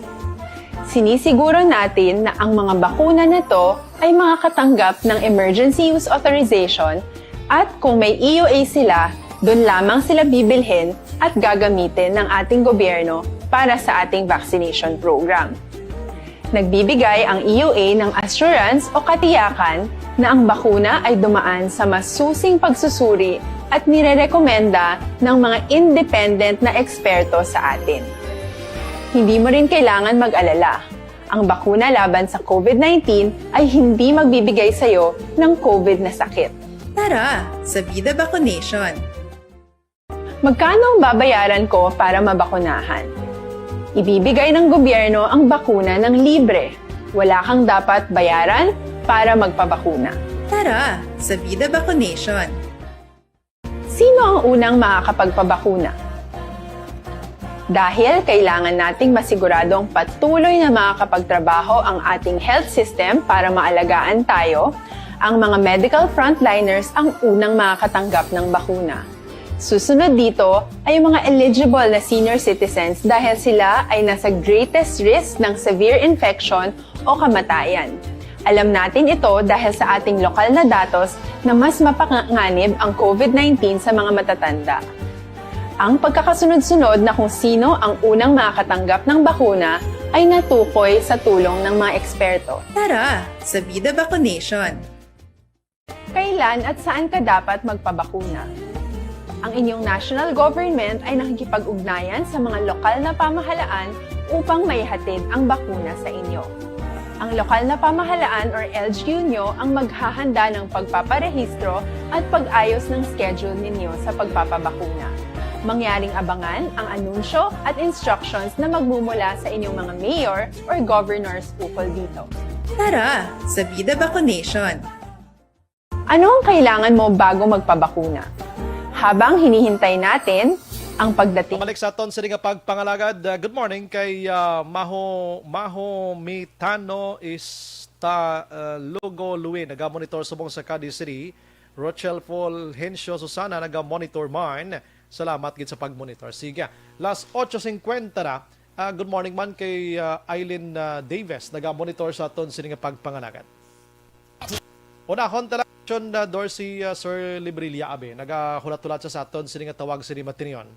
Sinisiguro natin na ang mga bakuna na to ay makakatanggap ng emergency use authorization, at kung may E U A sila, doon lamang sila bibilhin at gagamitin ng ating gobyerno para sa ating vaccination program. Nagbibigay ang E U A ng assurance o katiyakan na ang bakuna ay dumaan sa masusing pagsusuri at nirerekomenda ng mga independent na eksperto sa atin. Hindi mo rin kailangan mag-alala. Ang bakuna laban sa COVID nineteen ay hindi magbibigay sa iyo ng COVID na sakit. Tara sa Vida Vaccination! Magkano ang babayaran ko para mabakunahan? Ibibigay ng gobyerno ang bakuna ng libre. Wala kang dapat bayaran para magpabakuna. Tara sa Vida Vaccination! Sino ang unang makakapagpabakuna? Dahil kailangan nating masiguradong patuloy na makakapagtrabaho ang ating health system para maalagaan tayo, ang mga medical frontliners ang unang makakatanggap ng bakuna. Susunod dito ay ang mga eligible na senior citizens dahil sila ay nasa greatest risk ng severe infection o kamatayan. Alam natin ito dahil sa ating lokal na datos na mas mapanganib ang COVID nineteen sa mga matatanda. Ang pagkakasunod-sunod na kung sino ang unang makakatanggap ng bakuna ay natukoy sa tulong ng mga eksperto. Tara sa Vida Vaccination! Kailan at saan ka dapat magpabakuna? Ang inyong national government ay nakikipag-ugnayan sa mga lokal na pamahalaan upang maihatid ang bakuna sa inyo. Ang lokal na pamahalaan or L G U nyo ang maghahanda ng pagpaparehistro at pag-ayos ng schedule ninyo sa pagpapabakuna. Mangyaring abangan ang anunsyo at instructions na magmumula sa inyong mga mayor or governors ukol dito. Tara sa Vida Vaccination! Ano ang kailangan mo bago magpabakuna? Habang hinihintay natin ang pagdating. Pabalik sa aton sini nga pagpangalagad. Uh, good morning kay uh, Maho Maho Mitano Ista uh, Lugo Luin, naga-monitor subong sa Cadiz City. Rochelle Fulgencio Susana, naga-monitor man. Salamat gid sa pag-monitor. Sige, last otso cincuenta na. Uh, good morning man kay uh, Eileen uh, Davis, naga-monitor sa aton sini nga pagpangalagad. Unahon ta lang, John, uh, Dorsey, uh, Sir Librilla, abi, nagahulat-hulat sa, sa aton sini nga tawag sini matinion.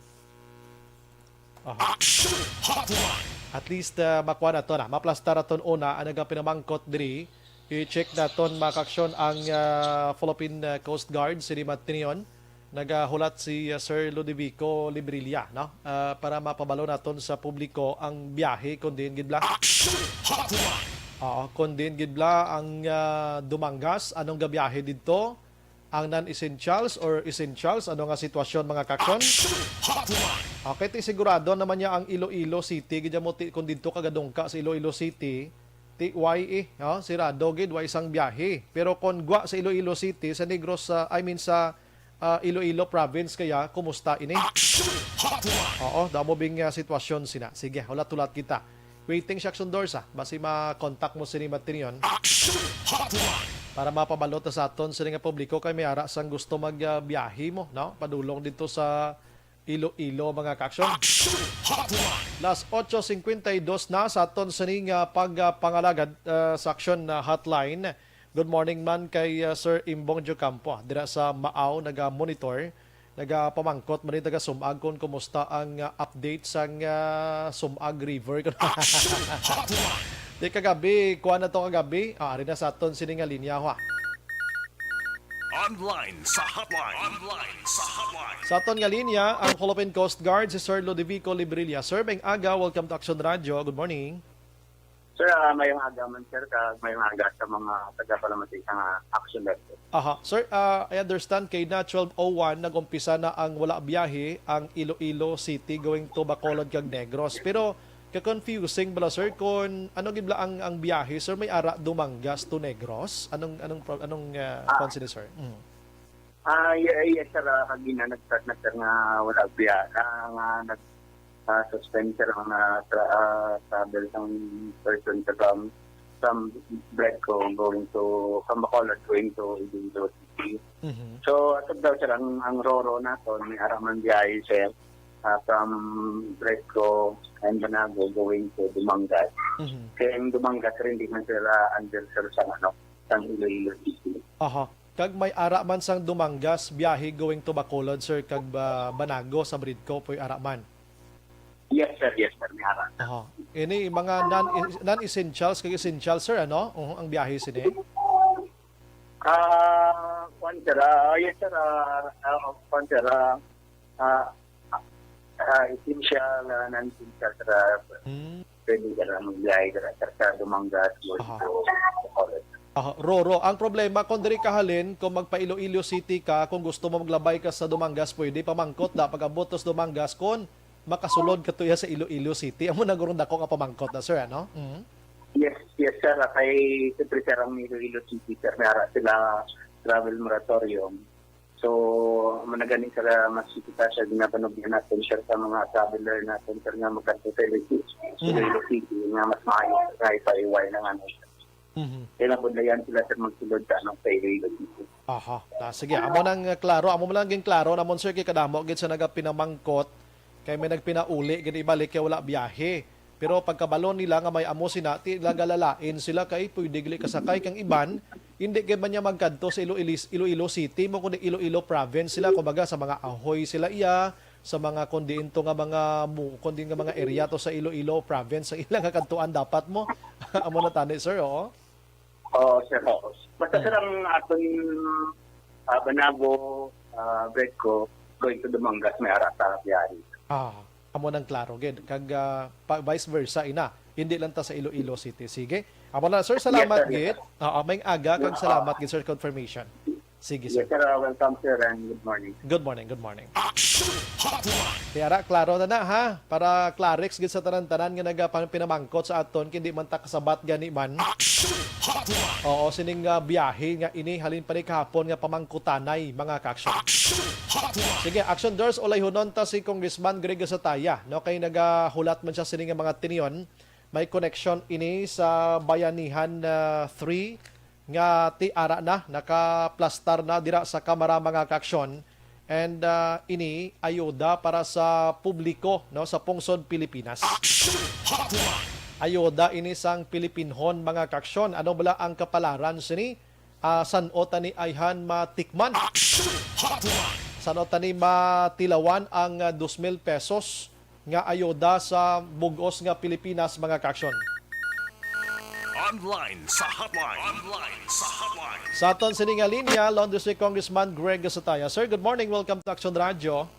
Aha. Action Hotline. At least uh, makuha na to na. Maplastar aton una ang nagapinamangkot diri. I-check naton, mga kaaksyon, ang uh, Philippine uh, Coast Guard sini matinion. Nagahulat si uh, Sir Ludovico Librilla, no? Uh, para mapabalo naton sa publiko ang biyahe, kung diin gid bala. Action Hotline. Oo, kung diin gid bala ang uh, Dumangas, anong gabiyahe didto? Ang non-essentials or essentials, ano nga sitwasyon, mga kaaksyon? Action Hotline. Okay, ti sigurado naman niya ang Iloilo City. Gid mo ti, kung didto ka gadungka sa Iloilo City, ti way eh, no? Sirado gid, way sang biyahe. Pero kung gwa sa Iloilo City, sa Negros, sa, I mean, sa ah, Iloilo province kaya, kumusta ini? Action Hotline. Oo, damo bing ah, sitwasyon sina. Sige, hulat-hulat kita. Waiting siya, Action Dorsey, ah. Basi ma-contact mo sini matinion. Action Hotline. Para mapabalo ta sa aton sini nga publiko kay may ara sang gusto magbiyahe mo, no? Padulong dito sa Iloilo, mga kaaksyon. Action Hotline. Las otso cincuenta y dos na sa aton sini nga pagpangalagad ah, sa Action ah, Hotline. Good morning man kay ah, Sir Imbong Diocampo, ah, dira sa Maaw, naga-monitor, nagapamangkot man ni taga Sumag kung kumusta ang ah, update sang ah, Sumag River. Action Hotline. Di kagabi, kuha na to kagabi. Ah, ari na sa aton sini nga linya, ha. Online sa hotline. Online sa hotline. Sa aton nga linya, ang Philippine Coast Guard, si Sir Ludovico Librilla. Sir, maayong aga. Welcome to Action Radio. Good morning. Sir, ah, maayong aga man, sir, kag maayong aga sa mga tagapalamati sa nga Action Network. Aha. Sir, ah, I understand kay na twelve oh one nag-umpisa na ang wala biyahe ang Iloilo City going to Bacolod kag Negros. Pero ka-confusing bala, sir, kung ano gid bala ang, ang biyahe, sir, may ara Dumangas to Negros? Anong, anong, pro- anong uh, Ah. Kwan sini, sir? Mm. Ah, ye-, yes, sir. Ah, kagina nag-start na, sir, nga wala biya, ah, nga nag, ah, suspend, sir, ang, ah, tra-, ah, travel sang person sa from, from Bredco going to, from Bacolod going to Iloilo City. Mhm. So, as of now, sir, ang, ang Roro naton, may ara man biyahe, sir, ah, from Bredco and Banago going to Dumangas. Mhm. Kaya yung Dumangas rin, di man sila under, sir, sa, ano, sang Iloilo City. Aha. Kag may ara man sang Dumangas, biyahe going to Bacolod, sir, kag ba-, Banago sa Bredco, puy ara man. Yes, sir. Yes, sir. May ara. Aha. Ini mga non-, non-essentials kag essentials, sir, ano? Uh, ang biyahe sini? Ah, kwan, sir. Ah, yes, sir. Ah, ah, kwan, sir. Ah, ah, ah, essential, ah, non-essential, sir. Ah, Hmm. Pwede ka lang magbiyahe, sir, sir, sa Dumangas, Aha. Bolido, Bacolod. Aha. Roro, ang problema, kung diri ka halin, kung magpa-Iloilo City ka, kung gusto mo maglabay ka sa Dumangas, pwede pamangkot na pag-abot sa Dumangas, kung makasulod ka tuya sa Iloilo City. Amo na gurong dako nga pamangkot na, sir, ano? Mhm. Yes, yes, sir. Kay, siyempre, sir, ang Iloilo City, sir, may ara sila travel moratorium. So, amo na gani, sir, mas kita siya ginapanugyan natin, sir, sa mga traveler natin, sir, nga magkadto sa Iloilo, Mm. Iloilo City, nga mas maayo, sir, nga ipaiway na nga, sir. Mhm. Kaya na po na yan sila, sir, magsulod sa, ano, sa Iloilo City. Aha. Ah, sige, amo nang, uh, klaro. Amo man lang ging klaro namon, sir, kay kadamo gid sa nagapinamangkot, kay may nagpinauli gid ibalik kay wala biyahe. Pero pagkabalo nila nga may amo sina, ti nila galalain sila kay pwede gali kasakay kang iban, hindi gid man niya magkadto sa Iloilis-, Iloilo City mo, kundi Iloilo Province sila. Kumbaga, sa mga Ahoy sila iya, sa mga kundi into nga mga mu-, kundi nga mga area to sa Iloilo Province, sa ilang kadtuan dapat mo. Amo na tani, sir, oo. Oo, sir, oo. Basta, Hmm. sir, ang aton, ah, Banago, ah, Bredco, going to Dumangas, may ara sa biyahe. Ah, amo nang klaro gid. Kag, ah, pa-, vice versa, ina. Hindi lang ta sa Iloilo City. Sige. Amo na, sir. Yes, Salamat sir, yes, gid. sir. Oo, may aga kag Yes, salamat ah. gid, sir, confirmation. Sige, Yes, sir. sir, ah, welcome, sir, and good morning. Good morning, good morning. Action Hotline. Kaya ra, klaro na na, ha? Para klarex gid sa tanan-tanan nga nagapang-, pinamangkot sa aton, kindi man ta kasabat gani man. Action Hotline. Oo, sining, ah, biyahe nga ini halin pa ni kahapon nga pamangkutanay, mga ka-action. Action Hotline. Sige, Action Doors, ulayhonon ta si Congressman Greg Gasataya, no? Kay nagahulat man siya sini nga mga tinion. May connection ini sa Bayanihan, ah, three nga ti ara na, nakaplastar na dira sa Kamara, mga ka-action. And, ah, ini ayuda para sa publiko, no, sa pungsod Pilipinas. Action Hotline. Ayuda ini sang Pilipinhon, mga ka-action. Ano bala ang kapalaran sini? Ah, san-o ta ni ayhan matikman? Action Hotline. San-o ta ni matilawan ang, ah, dos mil pesos nga ayuda sa bug-os nga Pilipinas, mga ka-action? Online sa hotline. Online sa hotline. Sa aton sini nga linya, Lone District Congressman Greg Gasataya. Sir, good morning. Welcome to Action Radio.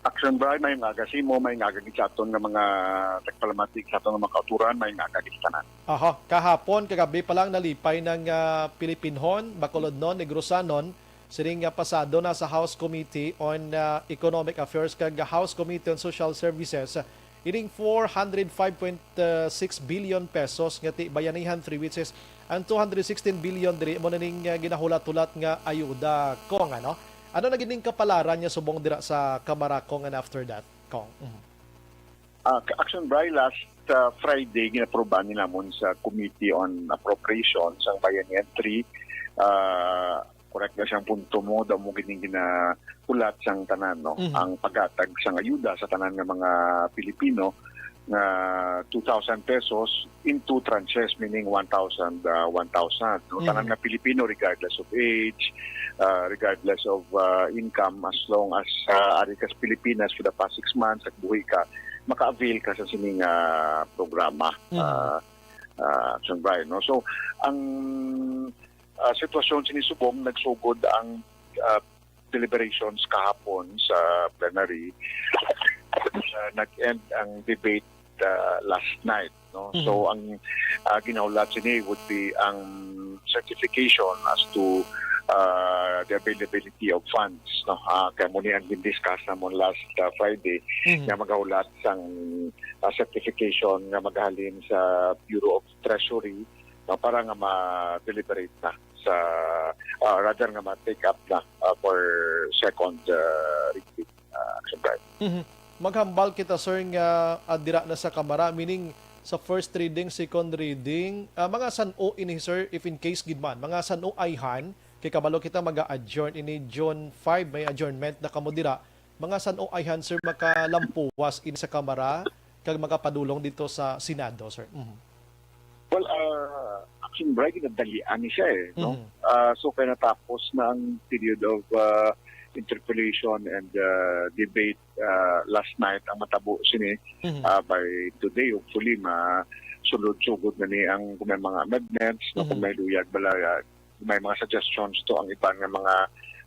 Action Brian, may ngaga sa imo, may ngaga gid sa aton nga mga tagpalamati, sa aton nga mga kauturan, may ngaga gid sa tanan. Aha, kahapon, kagabi pa lang nalipay ng, ah, Pilipinhon, Bacolodnon, Negrosanon, sining nga pasado na sa House Committee on, ah, Economic Affairs kag House Committee on Social Services, ining four hundred five point six billion pesos nga ti Bayanihan three, which is ang two hundred sixteen billion diri, mo na ning, ah, ginahulat-hulat nga ayuda, Cong, ano? Ano na gid ning kapalaran niya subong dira sa Kamara, Cong, and after that, Cong? Mhm. Ah, ka-, Action Bry, last, ah, Friday, ginaprobahan ni namon sa Committee on Appropriations ang Bayanihan three. Ah, correct na siyang punto mo, daw mo gini ginahulat sang tanan, no? Mhm. Ang paghatag sang ayuda sa tanan nga mga Pilipino nga two thousand pesos in two tranches, meaning one thousand, ah, one thousand, no? Mhm. Tanan nga Pilipino, regardless of age, ah, regardless of, ah, income, as long as, ah, ari ka sa Pilipinas for the past six months, nagbuhi ka, maka-avail ka sa sining, ah, programa, Mhm. ah, ah, Action Bry, no? So, ang, ah, sitwasyon sini subong, nagsugod ang, ah, deliberations kahapon sa plenary. Ah, nag-end ang debate, ah, last night, no? Mhm. So, ang, ah, ginahulat sini would be ang certification as to, ah, the availability of funds, no? Ah, kay mo ni ang gindiscuss namon last, ah, Friday, Mhm. nga magahulat sang, ah, certification nga magahalin sa Bureau of Treasury, no, para nga ma-deliberate na sa, ah, rather nga ma-take up na, ah, for second, ah, reading, ah, Action Bright. Mhm. Maghambal kita, sir, nga, ah, dira na sa Kamara, meaning sa first reading, second reading, ah, mga san-o ini, sir, if in case gid man, mga san-o ayhan, kay kabalo kita mag-a-adjourn ini June five, may adjournment na kamo dira. Mga san-o ayhan, sir, makalampuwas ini sa Kamara kag makapadulong dito sa Senado, sir? Mhm. Well, ah, Action Bright, ginadalian ni siya eh, no? Mhm. Ah, so kay natapos na ang period of, ah, interpolation and, ah, debate, ah, last night ang matabo sini. Mhm. Ah, by today, hopefully, masulod-sugod na ni ang kung may mga amendments, no, kung Mhm. may luyag bala, ah, may mga suggestions to ang iban nga mga,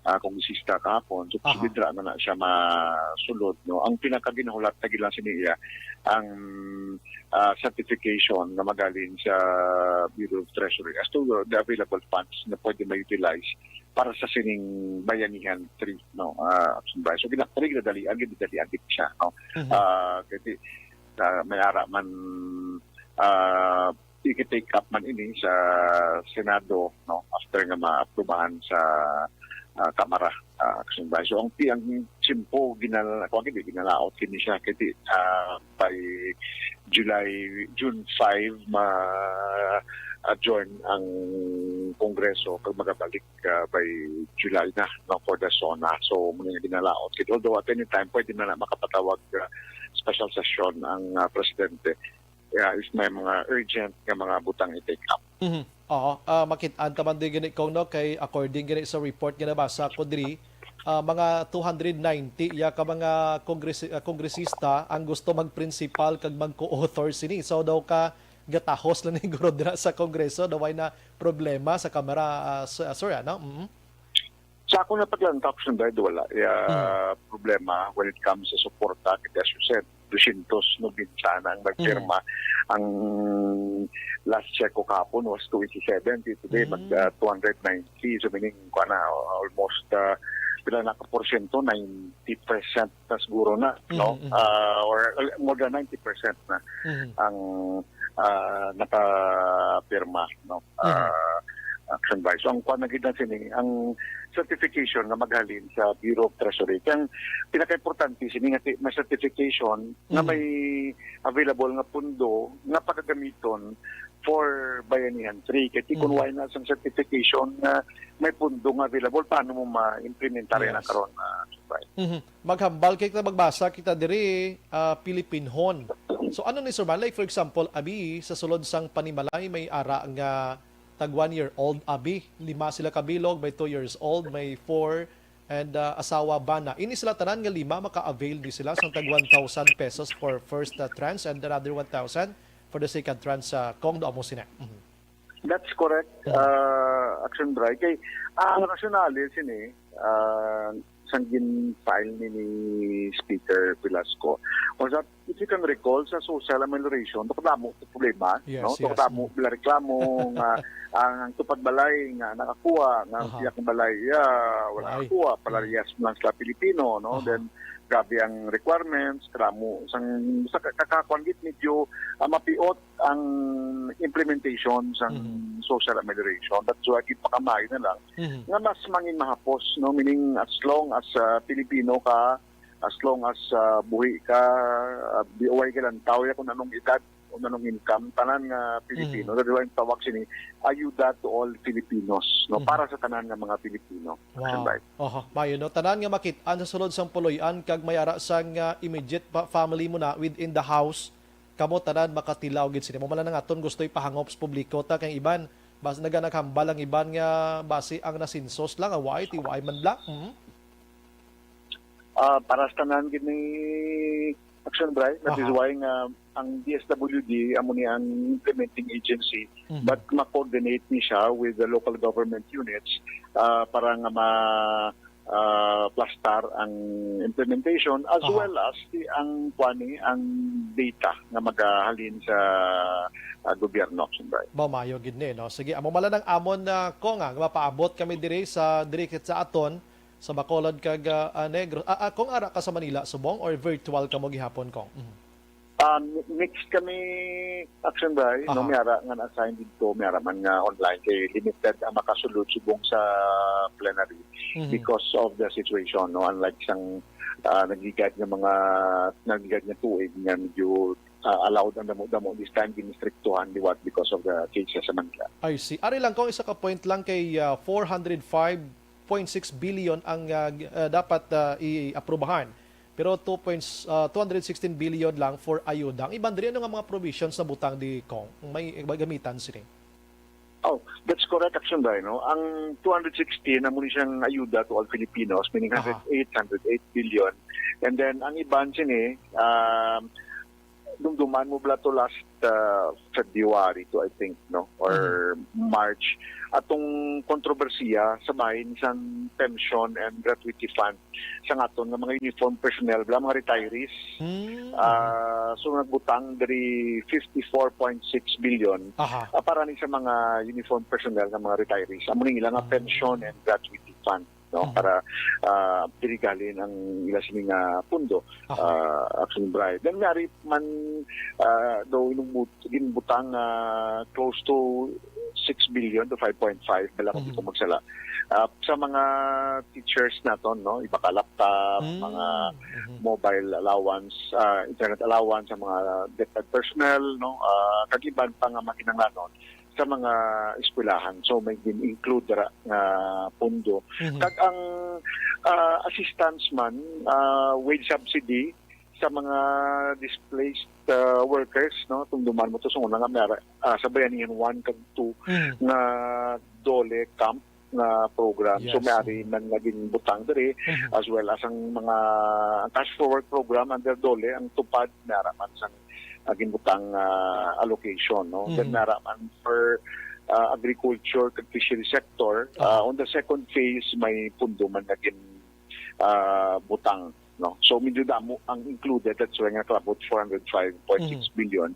ah, kongresista kahapon. So, Aha. posible dira na na siya masulod, no? Ang pinakaginahulat na gid lang sini iya ang, ah, certification nga magaling sa Bureau of Treasury as to the available funds na pwede ma-utilize para sa sining Bayanihan three, no? Ah, Action Bright. So, gina-, actually, ginadalian, ginadalian gid siya, no? Mhm. Ah, kasi, ah, may ara man, ah, i-take up man ini sa Senado, no, after nga maaprubahan sa, ah, Kamara, ah, Action Bright. So, ang pi-, ang tiyempo, ginal-, ako, hindi, ginalaot kini siya. Kasi, ah, by July, June five, ma-adjourn ang Kongreso kag magabalik, ah, by July na, no, for the SONA. So, muna yung ginalaot. Although at any time, pwede na, na makapatawag, ah, special session ang, ah, presidente. Yeah, if may mga urgent nga mga butang i-take up. Mhm. Oo, ah, makit-an ta man din gani, Kong, no, kay according gani sa report nga nabasa ko diri, ah, mga two hundred ninety ya ka mga kongres-, ah, kongresista ang gusto mag-principal kag mag-co-author sini. So daw ka gatahos lang ni guro dira sa Kongreso, daw ay na problema sa Kamara, ah, s-, ah, sir, ano? Mhm. Sa akong napaglantaw, Action Bright, wala ya Hmm. problema when it comes sa suporta. Kasi as you said, dosyentos nobenta na ang nagpirma. Hmm. Ang last check ko kahapon was two eighty-seven. Today, mag, Hmm. ah, two hundred ninety. So, meaning, kuha na, almost, ah, pila na ka porsyento? Ninety percent na siguro na, no? Hmm, hmm. Ah, or, uh, more than ninety percent na Hmm. ang, ah, nakapirma, no? Mhm. Ah, Action Bright. So, ang kuwan na gid na sini, ang certification nga maghalin sa Bureau of Treasury. Kaya ang pinaka-importante sini nga ti-, may certification nga Mhm. may available nga pundo nga pagagamiton for Bayanihan three. Kaya ti kun Mhm. wala na sang certification nga may pundo nga available, paano mo ma-implementar yan Yes. karon, ah, Action Bright? Mhm. Maghambal kay kita, magbasa kita diri, ah, Filipinhon. So, ano ni, Sir Man? Like, for example, abi, sa sulod sang panimalay, may ara nga tag one year old, abi. Lima sila kabilog, may two years old, may four, and, ah, asawa bana. Ini sila tanan nga lima, maka-avail di sila sang tag one thousand pesos for first, ah, tranche and another one thousand for the second tranche, ah, Kong, do amo sina. Mhm. That's correct, Mhm. ah, Action Bright. Kay, ang rationale sini, ah, sang gin-file ni, ni Speaker Velasco was that, if you can recall, sa social amelioration, kadamo sa problema, Yes, no? yes. Kadamo Mm. sila reklamo nga ang, ang tupad balay nga nakakuha, nga ang Aha. Siyak balay, ah, wala Why? nakakuha, Mm. palariyas man lang sila Pilipino, no? Aha. Then, grabe ang requirements, kadamo sang, sa ka-, kakakuan gid, medyo, ah, mapiot ang implementation sang Mhm. social amelioration. That's why gid pakamay na lang Mhm. nga mas mangin mahapos, no? Meaning, as long as, ah, Pilipino ka, as long as, ah, buhi ka, ah, B O Y ka lang, tawag kung anong edad, kung anong income, tanan nga Pilipino. Mhm. That's why ang tawag sini, ayuda to all Filipinos, no? Mhm. Para sa tanan nga mga Pilipino. Wow. Action Bright. Oho, mayo, no? Tanan nga makit-an sa sulod sang puloy-an kag may ara sang, ah, immediate pa-, family mo na within the house, kamo tanan makatilaw gid sini. Mo man lang aton gusto ipahangop sa publiko ta kay iban, bas-, naganaghambal ang iban nga basi ang nasinsos lang, ah, why, ti why man lang. Mhm. Ah, para sa tanan gid ni Action Bright, that is Aha. why nga ang D S W D amo ni ang implementing agency, Mhm. but ma-coordinate ni siya with the local government units, ah, para nga ma-, ah, plastar ang implementation as Aha. well as si, ang kuan ni, ang data nga magahalin sa, ah, gobyerno, Action Bright. Mao, mayo gid ni, no? Sige, amo man lang ang amon, ah, Kong, ah, nga mapaabot kami diri sa, diri kit sa aton, sa Bacolod kag, ah, ah, Negros. Ah, ah, Kong, ara ka sa Manila subong or virtual kamo gihapon, Kong? Mhm. Um, mixed kami, Action Bray, no, Aha. may ara nga na-assign dito, may ara man nga online, kay limited ang makasulod subong sa plenary Mhm. because of the situation, no, unlike sang ah, nagligad nga mga, nagligad nga tuig nga medyo ah, allowed ang damo-damo, this time ginistriktuhan liwat because of the cases sa Manila. I see. Ari lang, kung isa ka point lang kay ah, four hundred five point six billion ang ah, g- ah, dapat ah, i-aprubahan. Pero two points, ah, two hundred sixteen billion lang for ayuda. Ang iban diri, ano nga mga provisions na butang di, Kong? May gamitan sini? Oh, that's correct, Action Bray, no? Ang two hundred sixteen, amo ni siyang ayuda to all Filipinos, meaning Aha. hundred eight, hundred eight billion. And then, ang iban sini, um, dumduman mo bala to last uh, February to, I think, no? Or Mhm. March. Atong kontrobersiya sa bahin sang pension and gratuity fund sa aton nga mga uniform personnel, bala, mga retirees. Mm. Ah, so nagbutang diri fifty-four point six billion Aha. ah, para ni sa mga uniform personnel nga mga retirees. Amo ni ila nga Mm. pension and gratuity fund, no, Mhm. para ah, diri galin ang ila sini nga pundo, Aha. ah, Action Bray. Then may ari man ah, daw inugbut ginbutang ah, close to six billion to five point five, bala kung Mhm. di ko magsala. Ah, sa mga teachers naton, no, iba ka laptop, Mm. mga Mhm. mobile allowance, ah, internet allowance sa mga DepEd personnel, no, ah, kag iban pa nga makinahanglanon sa mga eskwelahan. So may gin-include dira nga pundo. Mhm. Kag ang ah, assistance man, ah, wage subsidy sa mga displaced ah, workers, no, tumduman mo to sa una nga may ara- ah, sa Bayanihan one kag two Mhm. nga DOLE camp nga program. So Yes. may ari man nga ginbutang diri, Mhm. as well as ang mga cash for work program under DOLE, ang tupad may ara man sang ah, ginbutang ah, allocation, no. Then Mhm. may ara man for ah, agriculture kag fishery sector. Ah, Aha. on the second phase, may pundo man nga gin ah, butang, no. So medyo damo ang included, that's why nga kalabot four hundred five point six Mhm. billion.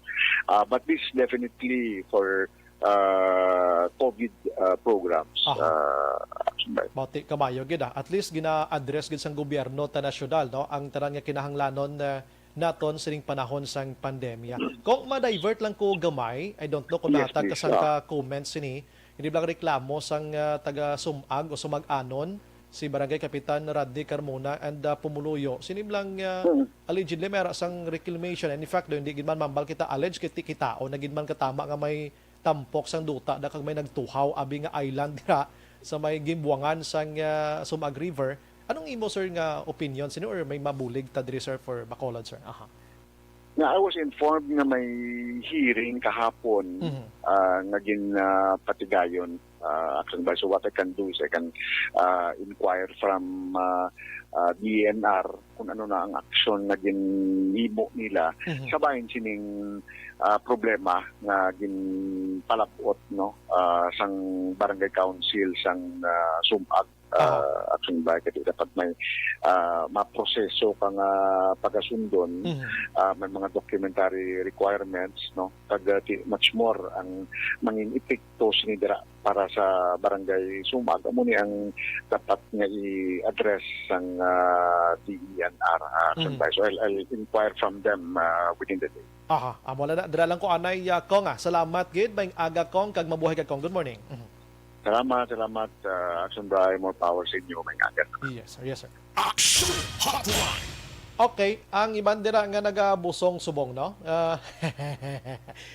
Ah, but this is definitely for ah, COVID ah, programs. Aha. Ah, Action Bray. Bati, kamayo gid, ah. At least gina-address gid sang gobyerno ta nasyonal, no, ang tanan nga kinahanglanon ah, naton sining panahon sang pandemya. Kung ma-divert lang ko gamay, I don't know kung Yes, nahatag ka please. sang Ah. ka comments sini, hindi lang reklamo sang ah, taga Sumag o Sumag-anon, si Barangay Kapitan Rodney Carmona and ah, Pumuluyo. Sini lang ah, Hmm. allegedly may ara sang reclamation. And in fact, hindi gid man mambal kita allege kay ti-, kitaon na gid man katama nga may tampok sang duta da kag may nagtuhaw abi nga island dira sa may gimbuangan sang ah, Sumag River. Anong imo, sir, nga opinion sini, or may mabulig ta diri, sir, for Bacolod, sir? Aha. Nga I was informed nga may hearing kahapon Mhm. ah, nga gin ah, patigayon. Ah, Action Bray. So what I can do is I can ah, inquire from ah, ah, D E N R kung ano na ang aksyon nga ginhimo nila Mhm. sa bahin sining ah, problema nga ginpalab-ot, no, ah, sang barangay council sang ah, Sumag, ah, Aha. Action Bray, kay dapat may ah, maproseso ka nga pagasundon, Mhm. ah, may mga documentary requirements, no, kag ah, ti- much more ang mangin epekto sini dira para sa barangay Sumag. Amo ni ang dapat nga i-address sang ah, D E N R, ah, Action Mhm. Bray. So I'll, I'll inquire from them ah, within the day. Aha, amo na, dira lang ko anay, ah, Kong, ah. Salamat gid, maayong aga, Kong, kag mabuhay ka, Kong. Good morning. Mhm. Salamat, salamat, ah, Action Bray. More power sa inyo, maayong aga. Yes, sir. Yes, sir. Action Hotline. Okay, ang iban dira nga nagabusong subong, no? Ah,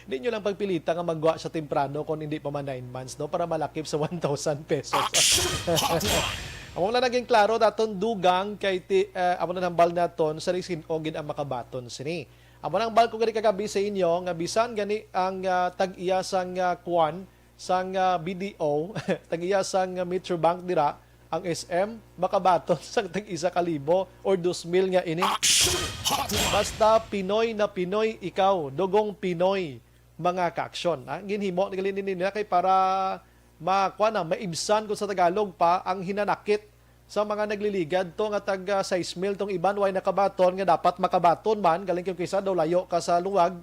di nyo lang pagpilita nga maggwa sa temprano kung hindi pa man nine months, no? Para malakip sa one thousand pesos. Action Hotline. Amo lang naging klaro daton dugang kay ti, ah, amo na hambal naton sa risin-o gid ang makabaton sini. Amo nang balko gani kagabi sa inyo nga bisan gani ang ah, tag-iya sang ah, kwan sang ah, B D O, tag-iya sang ah, Metrobank dira, ang S M makabaton sang tag-isa ka libo or dos mil nga ini. Action Hotline. Basta Pinoy na Pinoy ikaw, dugong Pinoy, mga kaaksyon. Ha? Ginhimo na gali ni nila kay para ma, kuwan na, maibsan kung sa Tagalog pa ang hinanakit sa mga nagliligad to nga tag ah, sais mil tong iban way nakabaton nga dapat makabaton man, galing kung kisa daw layo ka sa luwag.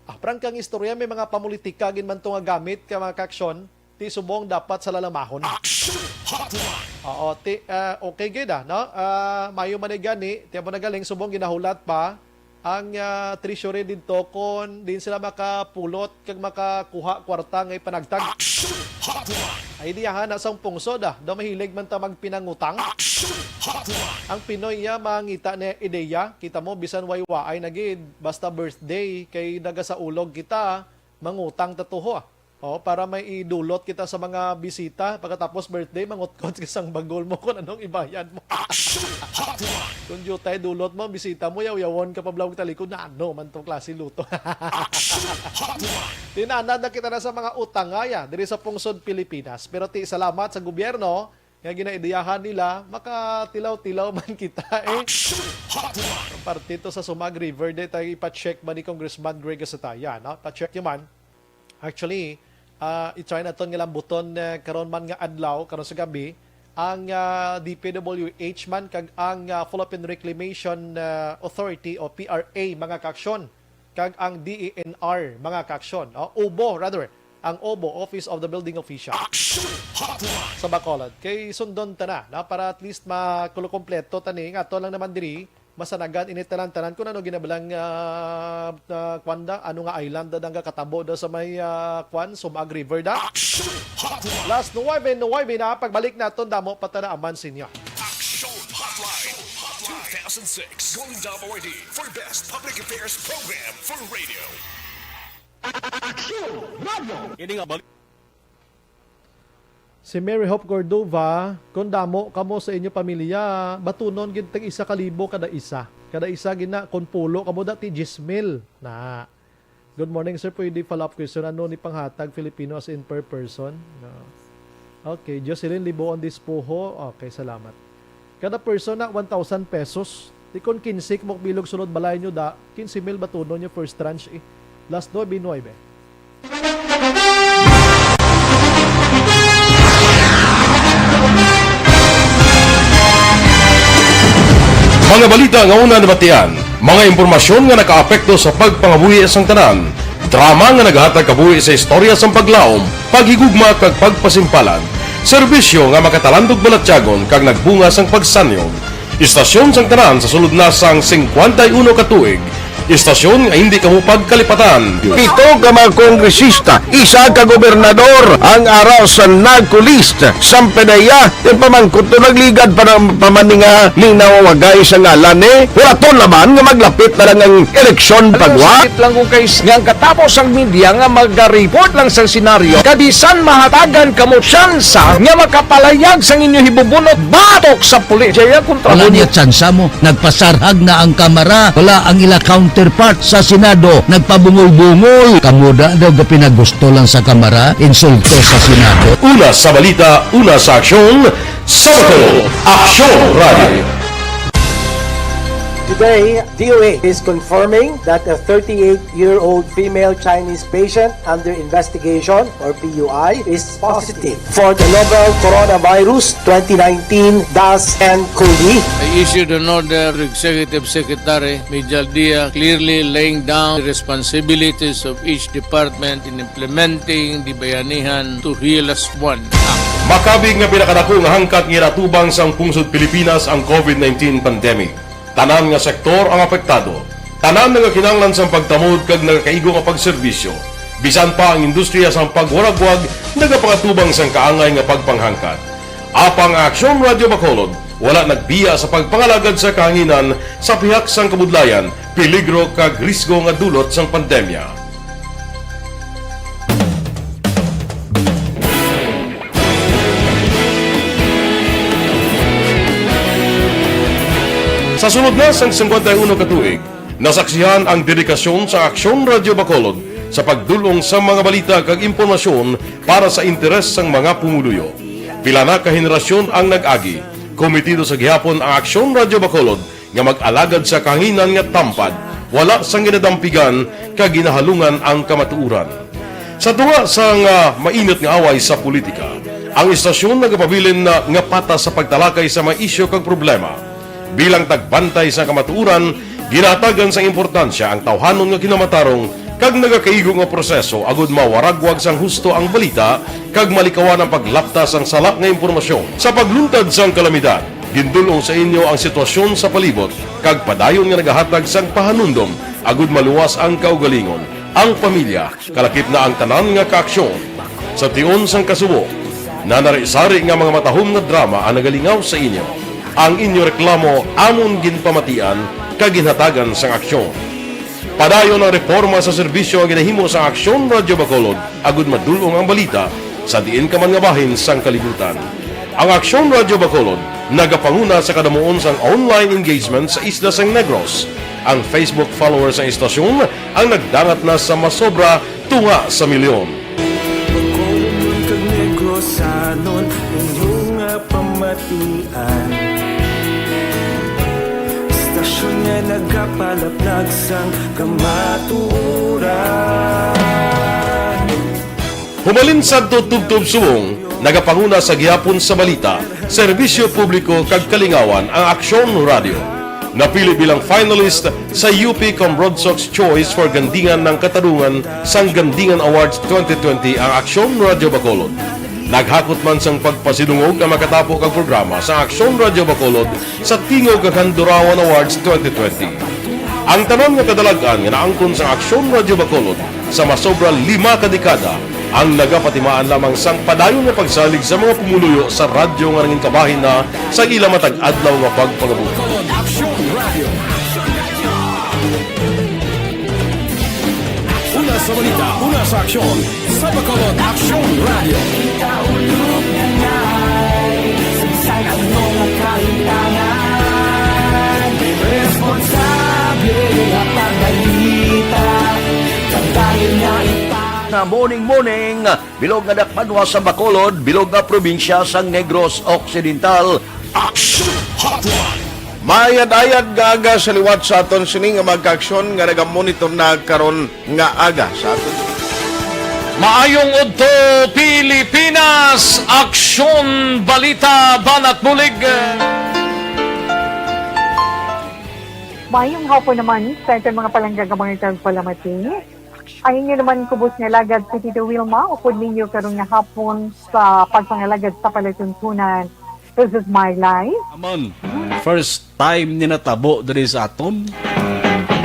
Ah, prangkang istorya, may mga pamulitika gid man to nga gamit ka mga kaaksyon, ti subong dapat sa lalamahon. Action Hotline. Oo, ti, ah, okay gid ah, no? Ah, mayo man ay gani, ti amo na galing subong ginahulat pa ang, ah, treasury didto kon diin sila makapulot kag makakuha kwarta nga ipanagtag. Action Hotline! Ay, diyahan na sang pungsod, ah. Daw mahilig man ta magpinangutang. Action Hotline! Ang Pinoy, ah, mangita ni ideya. Kita mo, bisan way waay na gid, basta birthday, kay nagasaulog kita, mangutang ta tuho, ah. Oh, para may idulot kita sa mga bisita. Pagkatapos birthday, mangutkot ka sang bagol mo kung anong ibayad mo. Action Hotline! Kung diutay dulot mo, bisita mo, yaw-yawon ka pa bla og talikod na, "Ano man tong klase luto?" Action Hotline! Tinanad na kita na sa mga utangaya diri sa pungsod Pilipinas. Pero ti salamat sa gobyerno nga ginaideyahan nila, makatilaw-tilaw man kita, eh. Action Hotline! Parte to sa Sumag River, di tayo ipa-check ba ni Congressman Greg Gasataya, no? Pa-check nyo man. Actually, ah, i-try naton nga lambuton, eh, karon man nga adlaw, karon sa gabi, ang, ah, D P W H man kag ang, ah, Philippine Reclamation, ah, Authority o P R A, mga kaaksyon, kag ang D E N R, mga kaaksyon, o OBO, rather, ang OBO, Office of the Building Official. Action Hotline! Sa Bacolod. Kay sundon ta na, na, para at least makulo kompleto tani, nga ato lang naman diri, masanagan ini tanan-tanan kung ano ginabalang, ah, ah, kwan da, ano nga island da nga katabo da sa may, ah, kwan, Sumag River da. Action Hotline! Last nuwebe nuwebe na, pagbalik naton damo pa ta naaman sa inyo. Action Hotline two thousand six Golden Dome Awardee for Best Public Affairs Program for Radio. Action Radio! Ini nga balik. Si Mary Hope Cordova, "Kung damo kamo sa inyo pamilya, batunon gid tag isa ka libo kada isa. Kada isa gid na, kung pulo kamo, dati diyes mil na." Good morning, sir. Pwede follow-up question? Ano ni panghatag Filipino as in per person? No. Okay, Jocelyn Liboon Dispuho. Okay, salamat. Kada person na one thousand pesos. Di kon kinse mo bilog sulod balay nyo da, kinse mil batunon nyo first tranche, eh. Last nuebe nuebe. Mga balita nga una nabatian, mga impormasyon nga nakaapekto sa pagpangabuhi sang tanan, drama nga naghatag kabuhi sa istorya sang paglaom, paghigugma kag pagpasimpalan, serbisyo nga makatalandog balatyagon kag nagbunga sang pagsanyog. Istasyon sang tanan sa sulod na sang singkwenta y uno ka tuig. Istasyon nga hindi kamo pagkalipatan. Pito ka mga kongresista, isa ka gobernador ang ara sa NAGCO list. Sampedeya, yung pamangkot to nagligad pa ng pamaninga, linaw wagay sa ngalan, eh. Wala to naman nga maglapit na lang ang eleksyon. Ano, pagwa? Sakit lang kung kay nga ang katapos ang media nga mag-report lang sa senaryo, kabisan mahatagan kamo tsansa nga makapalayag sang inyo hibubunot batok sa pulis. Jaya kontra. Wala mo niya tsansa mo. Nagpasarhag na ang kamara. Wala ang ila counterpart sa Senado. Nagpabungol-bungol. Kamo da daw gapinagusto lang sa kamara. Insulto sa Senado. Una sa balita, una sa aksyon, sa Bacolod, Aksyon Radio. Today, D O A is confirming that a thirty-eight-year-old female Chinese patient under investigation, or P U I, is positive for the novel coronavirus twenty nineteen dash N COVID. I issued an order to Executive Secretary Mijal Dia, clearly laying down the responsibilities of each department in implementing the Bayanihan to Heal As One Act. Makabig nga pinakadako nga hangkat nga ginatubang sang pungsod Pilipinas ang COVID nineteen pandemic. Tanan nga sektor ang apektado. Tanan nagakinahanglan sang pagtamod kag nagakaigo nga pagserbisyo. Bisan pa ang industriya sang pagwaragwag nagapangatubang sang kaangay nga pagpanghangkat. Apang ang Aksyon Radio Bacolod wala nagbiya sa pagpangalagad sa kahanginan sa pihak sang kabudlayan, peligro kag risgo nga dulot sang pandemya. Sa sulod na sang singkwenta y uno ka tuig, nasaksihan ang dedikasyon sa Aksyon Radio Bacolod sa pagdul-ong sa mga balita kag impormasyon para sa interes sang mga pumuluyo. Pila na ka henerasyon ang nag-agi. Komitido sa gihapon ang Aksyon Radio Bacolod nga mag-alagad sa kahanginan nga tampad, wala sang ginadampigan kag ginahalungan ang kamatuoran. Sa tunga sang, ah, mainit nga away sa politika, ang istasyon nagapabilin na nga patas sa pagtalakay sa mga isyu kag problema. Bilang tagbantay sa kamatuoran, ginahatagan sang importansya ang tawhanon nga kinamatarong kag nagakaigo nga proseso agud mawaragwag sang husto ang balita kag malikawan ang paglapta sang sala nga impormasyon. Sa pagluntad sang kalamidad, Gindul-ong sa inyo ang sitwasyon sa palibot kag padayon nga nagahatag sang pahanumdom agud maluwas ang kaugalingon, ang pamilya, kalakip na ang tanan nga kaaksyon. Sa tion sang kasubo, nanari-sari nga mga matahom nga drama ang nagalingaw sa inyo. Ang inyo reklamo amon ginpamatian kag ginhatagan sang aksyon. Padayon ang reporma sa serbisyo nga ginahimo sang Aksyon Radyo Bacolod agud madul-ong ang balita sa diin ka man nga bahin sang kalibutan. Ang Aksyon Radyo Bacolod nagapanguna sa kadamuon sang online engagement sa isla sang Negros. Ang Facebook followers sang istasyon ang nagdangat na sa masobra tunga sa milyon. Bacolod kag Negrosanon, inyo nga pamatian. Istasyon nga nagapalaplag sang kamatuoran. Humalin sadto tubtob subong, nagapanguna sa gihapon sa balita, serbisyo publiko kag kalingawan ang Aksyon Radyo. Napili bilang finalist sa U P Cambrodsoc's Choice for Gandingan ng Katarungan sang Gandingan Awards twenty twenty ang Aksyon Radyo Bacolod. Naghakot man sang pagpasidungog ang makatapo kag programa sa Aksyon Radyo Bacolod sa Tingog kag Handurawan Awards twenty twenty. Ang tanan nga kadalag-an nga naangkon sang Aksyon Radyo Bacolod sa masobra lima ka dekada ang nagapatimaan lamang sang padayon nga pagsalig sa mga pumuluyo sa radyo nga nangin kabahin na sa ila matag adlaw nga pagpangabuhi. Bacolod Aksyon Radio. Una sa balita, una sa aksyon, sa Bacolod Aksyon Radio. Kita ulog na ngay, sagsay ang mga kaintangan. Responsable nga pagbalita, kag dayon nga ipang- Nga morning, morning, bilog nga dakbanwa sa Bacolod, bilog nga probinsya sang Negros Occidental. Action Hotline. Maayad-ayad nga aga sa liwat sa aton sini nga mga kaaksyon nga nagamonitor na karon nga aga sa aton. Maayong udto, Pilipinas! Aksyon, balita, banat bulig. Maayong hapon naman sa aton mga palangga nga mga tagpalamati. Ang inyo naman kubos nga alagad, si Tito Wilma, upod ninyo karon nga hapon sa pagpangalagad sa palatuntunan. This is my life. Amon, first time ni natabo diri sa aton,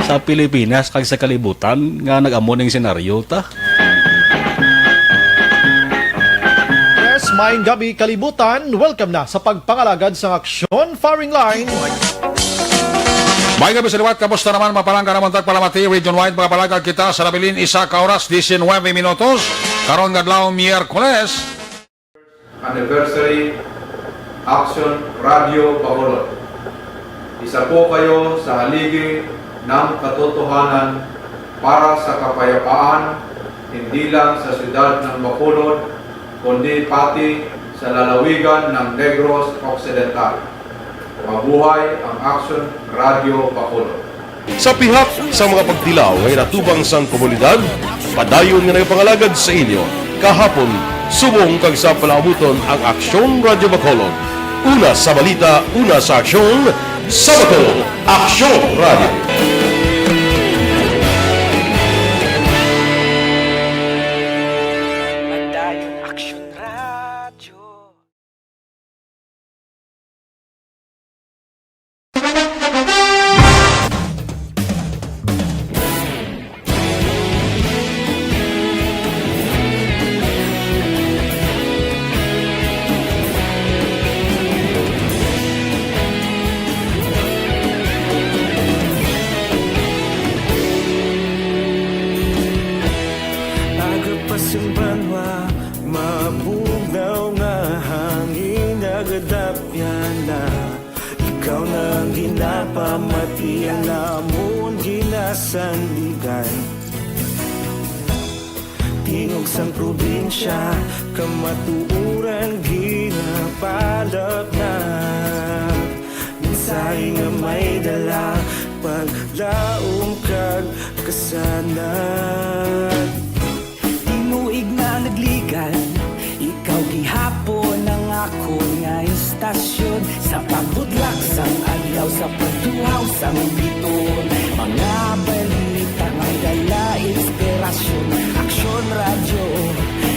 sa Pilipinas kag sa kalibutan nga nag-amo ning senaryo ta. Yes, maayong gabi, kalibutan. Welcome na sa pagpangalagad sang aksyon firing line. Maayong gabi sa liwat. Kamusta naman, mapalangga naman tagpalamati, region wide, mga palangga kita sa nabilin, isa ka oras, diecinuebe minutos. Karon nga adlaw, Miyerkules. Anniversary Action Radio Bacolod. Isa po kayo sa haligi ng katotohanan para sa kapayapaan, hindi lang sa siyudad ng Bacolod, kundi pati sa lalawigan ng Negros Occidental. Mabuhay ang Action Radio Bacolod. Sa pihak sa mga pagtilaw nga ginatubang sang komunidad, padayon nga nagapangalagad sa inyo, kahapon, subong kag sa palaabuton ang Aksyon Radyo Bacolod. Una sa balita, una sa aksyon, sa Bacolod, Aksyon Radyo. Padayon Aksyon Radyo. Aga pa sang banwa, mabugnaw nga hangin nagadapyan na. Ikaw na ang ginapamati, ang amon ginasandigan. Tingog sang probinsya, kamatuoran ginapalapnag. Mensahe nga may dala, paglaom kag kasanag. Tinuig na nagligan, ikaw gihapon ang akon nga istasyon. Sa pagbutlak sang adlaw, sa pagtuhaw sang biton, mga balita may dala inspirasyon. Aksyon Radyo,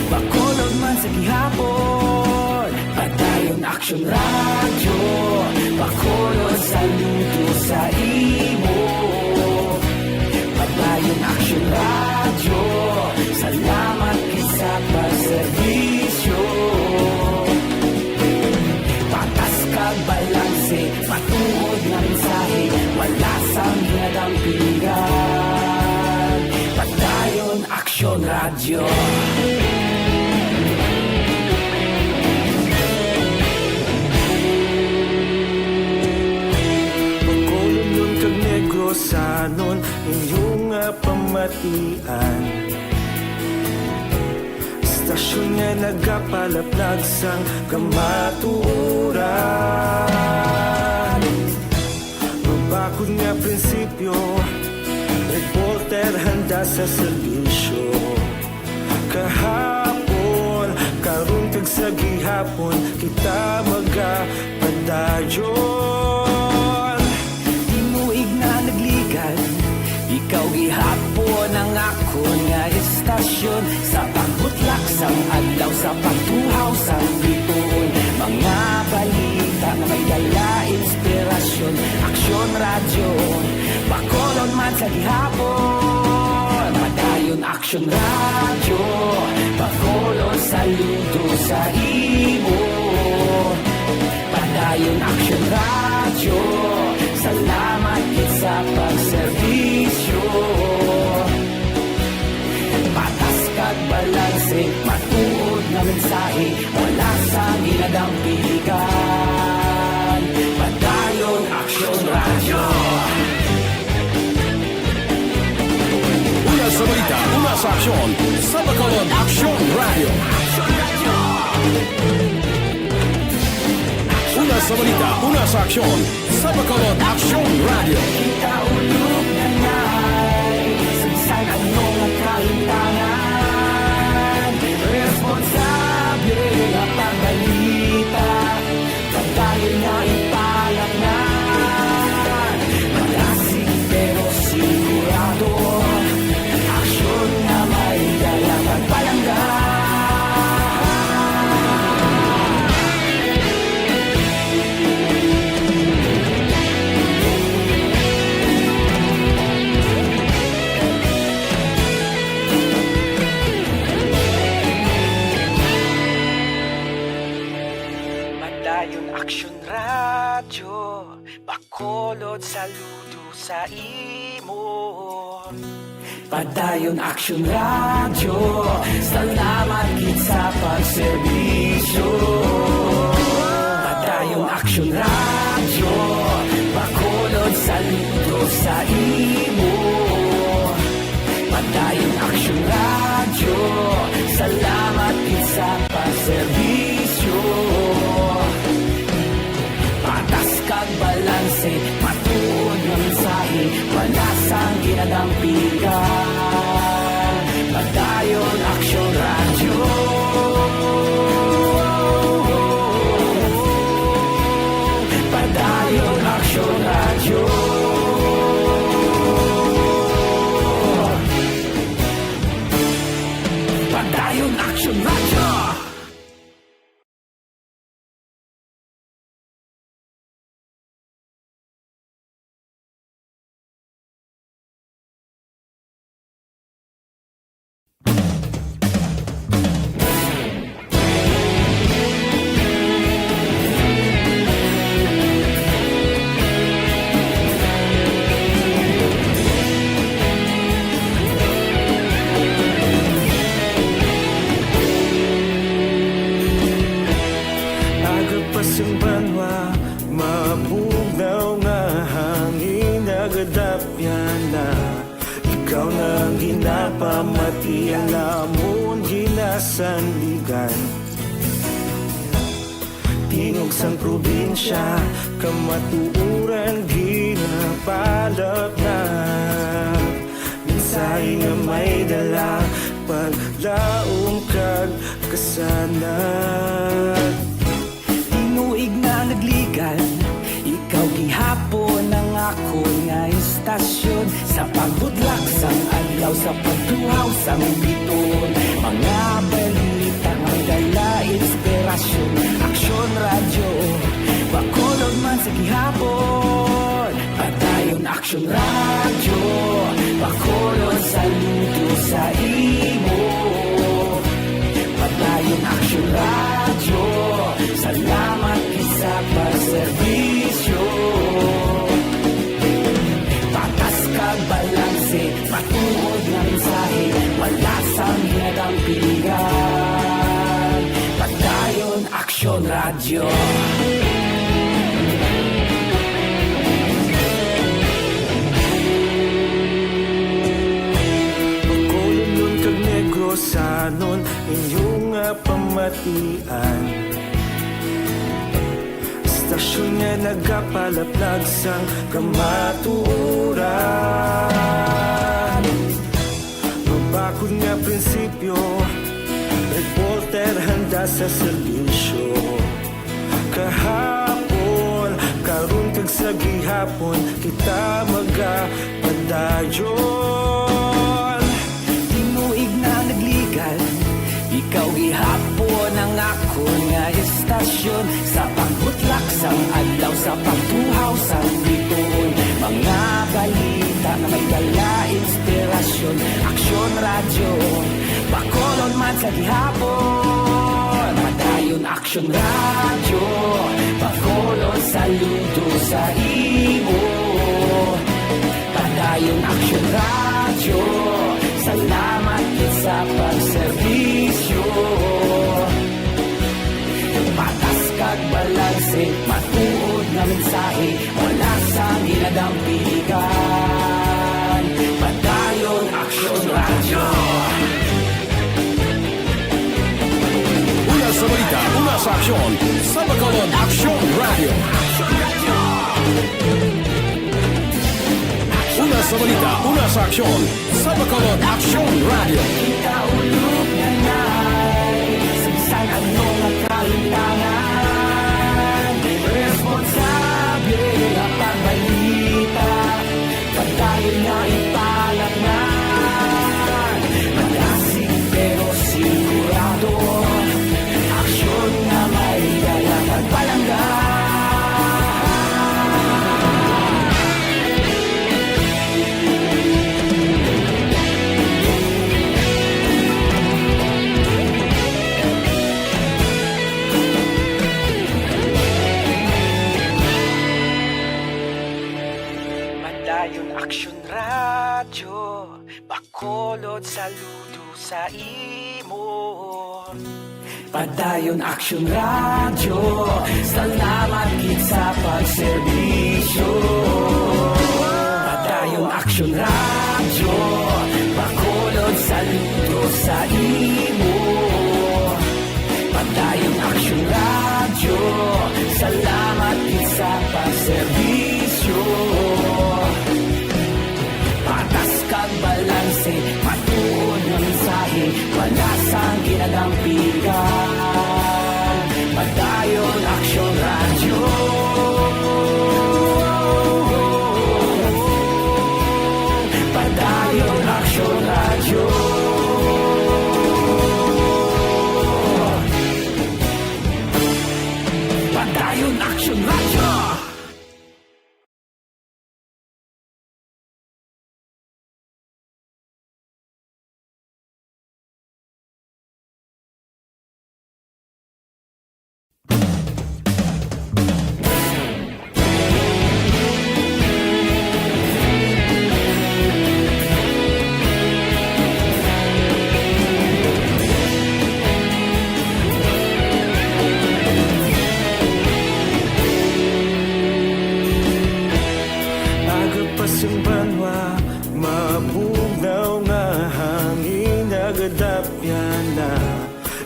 Bacolod man sa gihapon. Padayon Aksyon Radyo, Bacolod, saludo sa imo. Padayon Aksyon Radyo, salamat gid sa pagserbisyo. Patas kag balanse, matuod nga mensahe, wala sang ginadampingan. Padayon Aksyon Radyo. Bacolodnon kag Negrosanon, inyo nga pamatian. Istasyon nga nagapalaplag sang kamatuoran. Mabakod nga prinsipyo, reporter handa sa serbisyo. Kahapon, karon kag sa gihapon, kita magapadayon. Tinuig na nagligad, ikaw gihapon ang akon nga istasyon. Sa pagbutlak sang adlaw, sa pagtuhaw sang bituon, mga balita nga may dala inspirasyon. Aksyon Radyo, Bacolod man sa gihapon. Padayon Aksyon Radyo, Bacolod, saludo sa imo. Padayon Aksyon Radyo, salamat gid sa pagserbisyo. Patas kag balanse, matuod nga mensahe, wala sang ginadampigan. Padayon Aksyon Radyo. Una sa balita, una sa aksyon, sa Bacolod Aksyon Radyo. Una sa balita, una sa aksyon, sa Bacolod Aksyon Radyo. Kita ulog na ngay, sa bisan ano nga kahimtangan, responsable nga pagbalita, padayon nga ipalatnan. Malasig pero sigurado, aksyon nga may dala kag palangga. Padayon Aksyon Radyo, Bacolod, saludo sa imo. Padayon Aksyon Radyo, salamat gid sa pagserbisyo. Padayon Aksyon Radyo, Bacolod, saludo sa imo. Padayon Aksyon Radyo, salamat gid sa pagserbisyo. Patas kag balanse, matuod nga mensahe, wala sang ginadampigan. Padayon Aksyon Radyo. Padayon Aksyon Radyo. Padayon Aksyon Radyo. Aga pa sang banwa, mabugnaw nga hangin nagadapyan na. Ikaw na ang ginapamati, ang amon ginasandigan. Tingog sang probinsya, kamatuoran ginapalapnag. Mensahe nga may dala, paglaom kag kasanag. Tinuig na nagligad, ikaw gihapon ang akon nga istasyon. Sa pagbutlak sang adlaw, sa pagtuhaw sang bituon, mga balita nga may dala inspirasyon. Aksyon Radyo, Bacolod man Sa gihapon, Padayon Aksyon Radyo, Bacolod saludo sa imo. Padayon Aksyon Radyo, salamat gid sa pagserbisyo. Patas kag balanse, matuod nga mensahe, wala sang ginadampigan. Padayon Aksyon Radyo. Bacolodnon kag Negrosanon, inyo nga pamatian. Istasyon nga nagapalaplag sang kamatuoran. Mabakod nga prinsipyo, reporter handa sa serbisyo. Kahapon, karon kag sa gihapon, kita magapadayon. Tinuig na nagligal, ikaw gihapon ang akon nga istasyon. Sa pagbutlak sang adlaw, sa pagtuhaw sang bituon, mga balita nga may dala inspirasyon. Aksyon Radyo, Bacolod man sa gihapon. Padayon Aksyon Radyo, Bacolod saludo sa imo. Padayon Aksyon Radyo, salamat gid sa pagserbisyo. Patas kag balanse, matuod nga mensahe, wala sang ginadampigan. Padayon Aksyon Radyo. Una sa balita, una sa aksyon, sa Bacolod Aksyon Radyo. Una sa balita, una sa aksyon, sa Bacolod Aksyon Radyo. Kita ulog na nay, sa bisan ano nga kalimtangan, responsable nga pagbalita. Padayon nga ipalatnan, malasig pero sigurado, aksyon nga may dala kag palangga. Padayon Aksyon Radyo, Bacolod saludo sa imo. Padayon Aksyon Radyo, salamat gid sa pagserbisyo. Padayon Aksyon Radyo, Bacolod saludo sa imo. Padayon Aksyon Radyo, salamat gid sa pagserbisyo. Patas kag balanse, matuod nga mensahe, wala sang ginadampigan. Padayon Aksyon Radyo. Padayon Aksyon Radyo. Padayon Aksyon Radyo. Aga pa sing banwa, mabugnaw nga hangin nagadapyan na.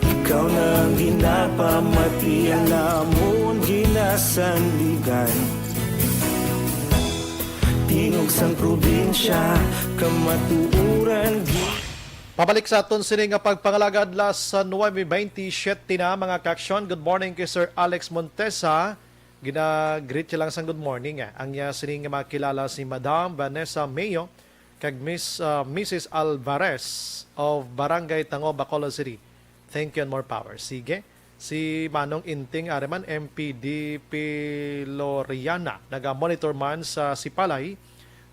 Ikaw na ang ginapamatian namon ginasandigan. Tingog sang probinsya, kamatuoran gi- Pabalik sa aton sini nga pagpangalagad, las nuebe bentisiete na, mga kaaksyon. Good morning kay Sir Alex Montesa. Gina-greet siya lang sang good morning, ah. Ang iya sini nga makilala si Madam Vanessa Mayo kag Miss, ah, Missus Alvarez of Barangay Tango, Bacolod City. Thank you and more power. Sige. Si Manong Inting Ariman, M P D Piloriana, naga-monitor man sa Sipalay.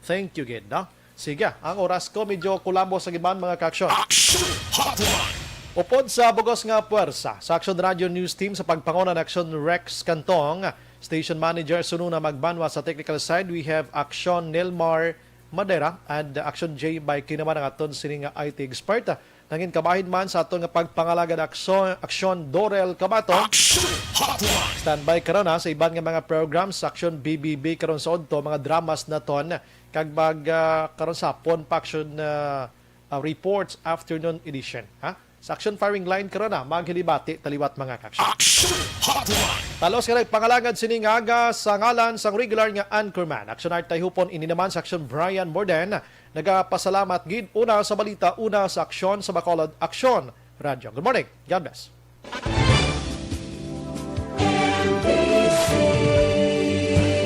Thank you gid, no? Sige, ang oras ko medyo kulabo sa giban, mga ka-aksyon. Action Hotline! Upod sa bugos nga puwersa sa Aksyon Radio News Team sa pagpanguna ni Aksyon Rex Cantong, Station Manager Sununa Magbanwa sa technical side, we have Aksyon Nilmar Madera and Aksyon J by Kinaman ang aton sini nga I T expert. Nangin kabahin man sa aton nga pagpangalagad Aksyon, Aksyon Dorel Kabato. Action Hotline! Standby karon na sa iban nga mga programs sa Aksyon B B B karon sa udto, mga dramas naton kag mag ah, karon sa hapon pa Aksyon ah, ah, reports afternoon edition, ha? Sa Aksyon Firing Line karon na maghilibati taliwat, mga ka-aksyon. Action Hotline! Talos nga nagpangalagad sini nga aga sa ngalan sang regular nga anchorman, Aksyon Art Tayhupon, ini naman sa Aksyon Brian Morden. Nagapasalamat gid una sa balita, una sa Aksyon sa Bacolod, Aksyon Radyo. Good morning. God bless.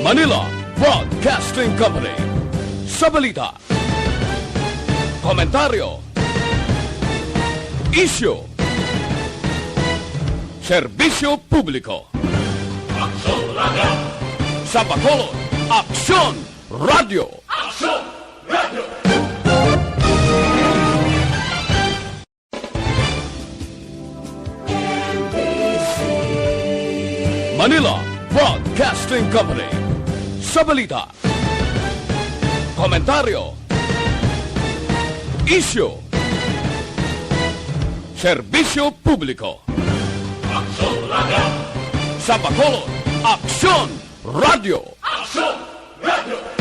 Manila Broadcasting Company. Sa balita, komentaryo, isyu, serbisyo publiko. Aksyon Radyo. Sa Bacolod, Aksyon Radyo. Aksyon Radyo. Manila Broadcasting Company. Sa balita, komentaryo, isyu, serbisyo publiko. Aksyon Radyo. Sa Bacolod, Aksyon Radyo. Aksyon Radyo.